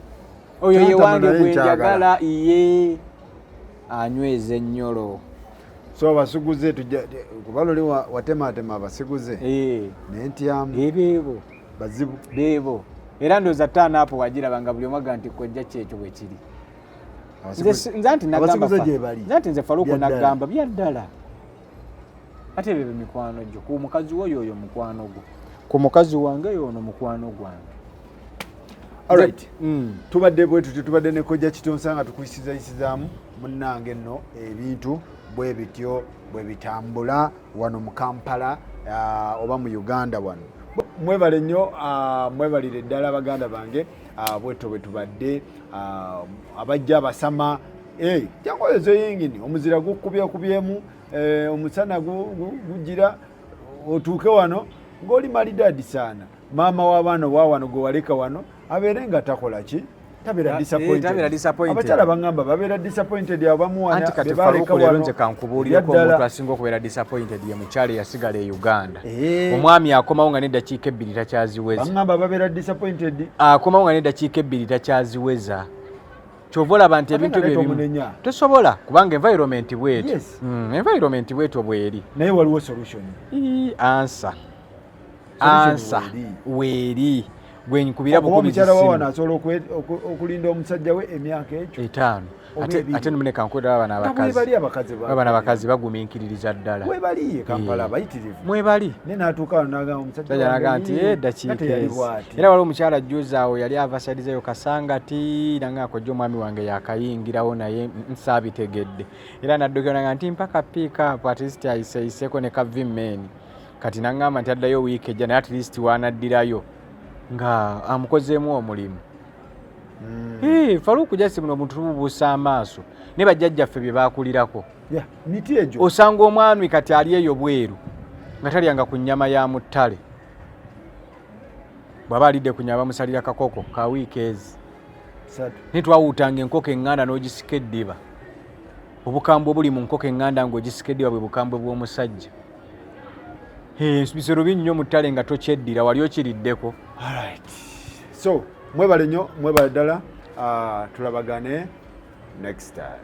oyo ye Kyantama wange naye gwe nkyagala. njagala, ye anyweza ennyolo. So abasiguze tujja kuba luli watematema abasiguze naye ntyamu. Ebeebo. Bazibu. Beebo, era ndowooza ttaano apo wagiraba nga buli omu aga nti kojja kyekyo bwe kiri. Nze anti nagamba Abasiguze gye bali. Nze anti nze Faluko. Byaddala. Nagamba byaddala, ate ebyo mikwano gyo, ku mukazi wo yoyo mukwano gwo, ku mukazi wange yoono mukwano gwange. Alright. Tubadde bwe tutyo, tubadde ne Kojja Kitonsa nga tukuyisizayisizaamu munnange nno ebintu bwe bityo bwe bitambula wano mu Kampala, oba mu Uganda wano. Mwebale nnyo, mwebalire ddala baganda bange. Bwetyo bwe tubadde, abajja abasama. Eh, jangu oyoze yingini, omuzira gukubyekubyemu, omusana gugira otuuke wano ng'oli malidaadi saana. Maama w'abaana owa wano gwe waleka wano abeere nga takola ki, tabeera disappointed. Tabeera disappointed. Abakyala baŋŋamba babeera disappointed abo bamuwana Anti kati be baleka Faluku, leero wano. nze kankubuulireko, Ebyaddala. omuntu asinga okubeera disappointed ye mukyala eyasigala e Uganda. Omwami akomawo nga n'eddakiika 2 takyaziweza. Baŋŋamba babeera disappointed. Akomawo nga n'eddakiika 2 takyaziweza, kyova olaba nti Ate ebintu nga bye naye ebimu tomunenya. Tosobola, kubanga environment bwetyo. Environment bwetyo bweri. Naye waliwo solution. Ii, ansa. Solution Ansa weeri. Weeri gwe nkubira Oba bukubizi omukyala wa simu. wano asobola okulinda omusajja we emyaka ekyo 5. Oba Ate 2. Ate nomuneka nkwedaba bano Nga abakazi. bwebali abakazi Bano abakazi bagumiikiririza ddala. Webali e Kampala abayitirivu. Mwebali. Naye n'atuuka wano n'agamba omusajja Musajja wange naga nti yii, nga eddakiika teyali ezi." bw'ati. Era waliwo omukyala juzi awo yali ava salizeyo Kasangati nanga akojja omwami wange yakayingirawo naye nsaabitegedde, era naddukira naga nti mpaka pick up, at least ayiseyiseko ne ka vimeni. Kati naŋŋamba nti addayo wiiki ejja, naye at least wanaddirayo nga amukozeemu omulimu. Faluku, jasi buno obuntu tububuusa amaaso ne bajjajjaffe bye baakulirako. Yeah, miti egyo. Osanga omwami kati ali eyo bweru nga talyanga ku nnyama ya muttale, bw'aba alidde ku nnyama bamusalira kakoko ka wiiki ezi. 3. Naye twawuutanga enkoko eŋŋanda n'ogisika eddiba. Obukambwe obuli mu nkoko eŋŋanda ng'ogisika eddiba bwe bukambwe bw'omusajja. Bisolo binnyo mu ttale nga tokyeddira, wali okiriddeko. Alright. So mwebale nnyo, mwebale ddala. Tulabagane next time.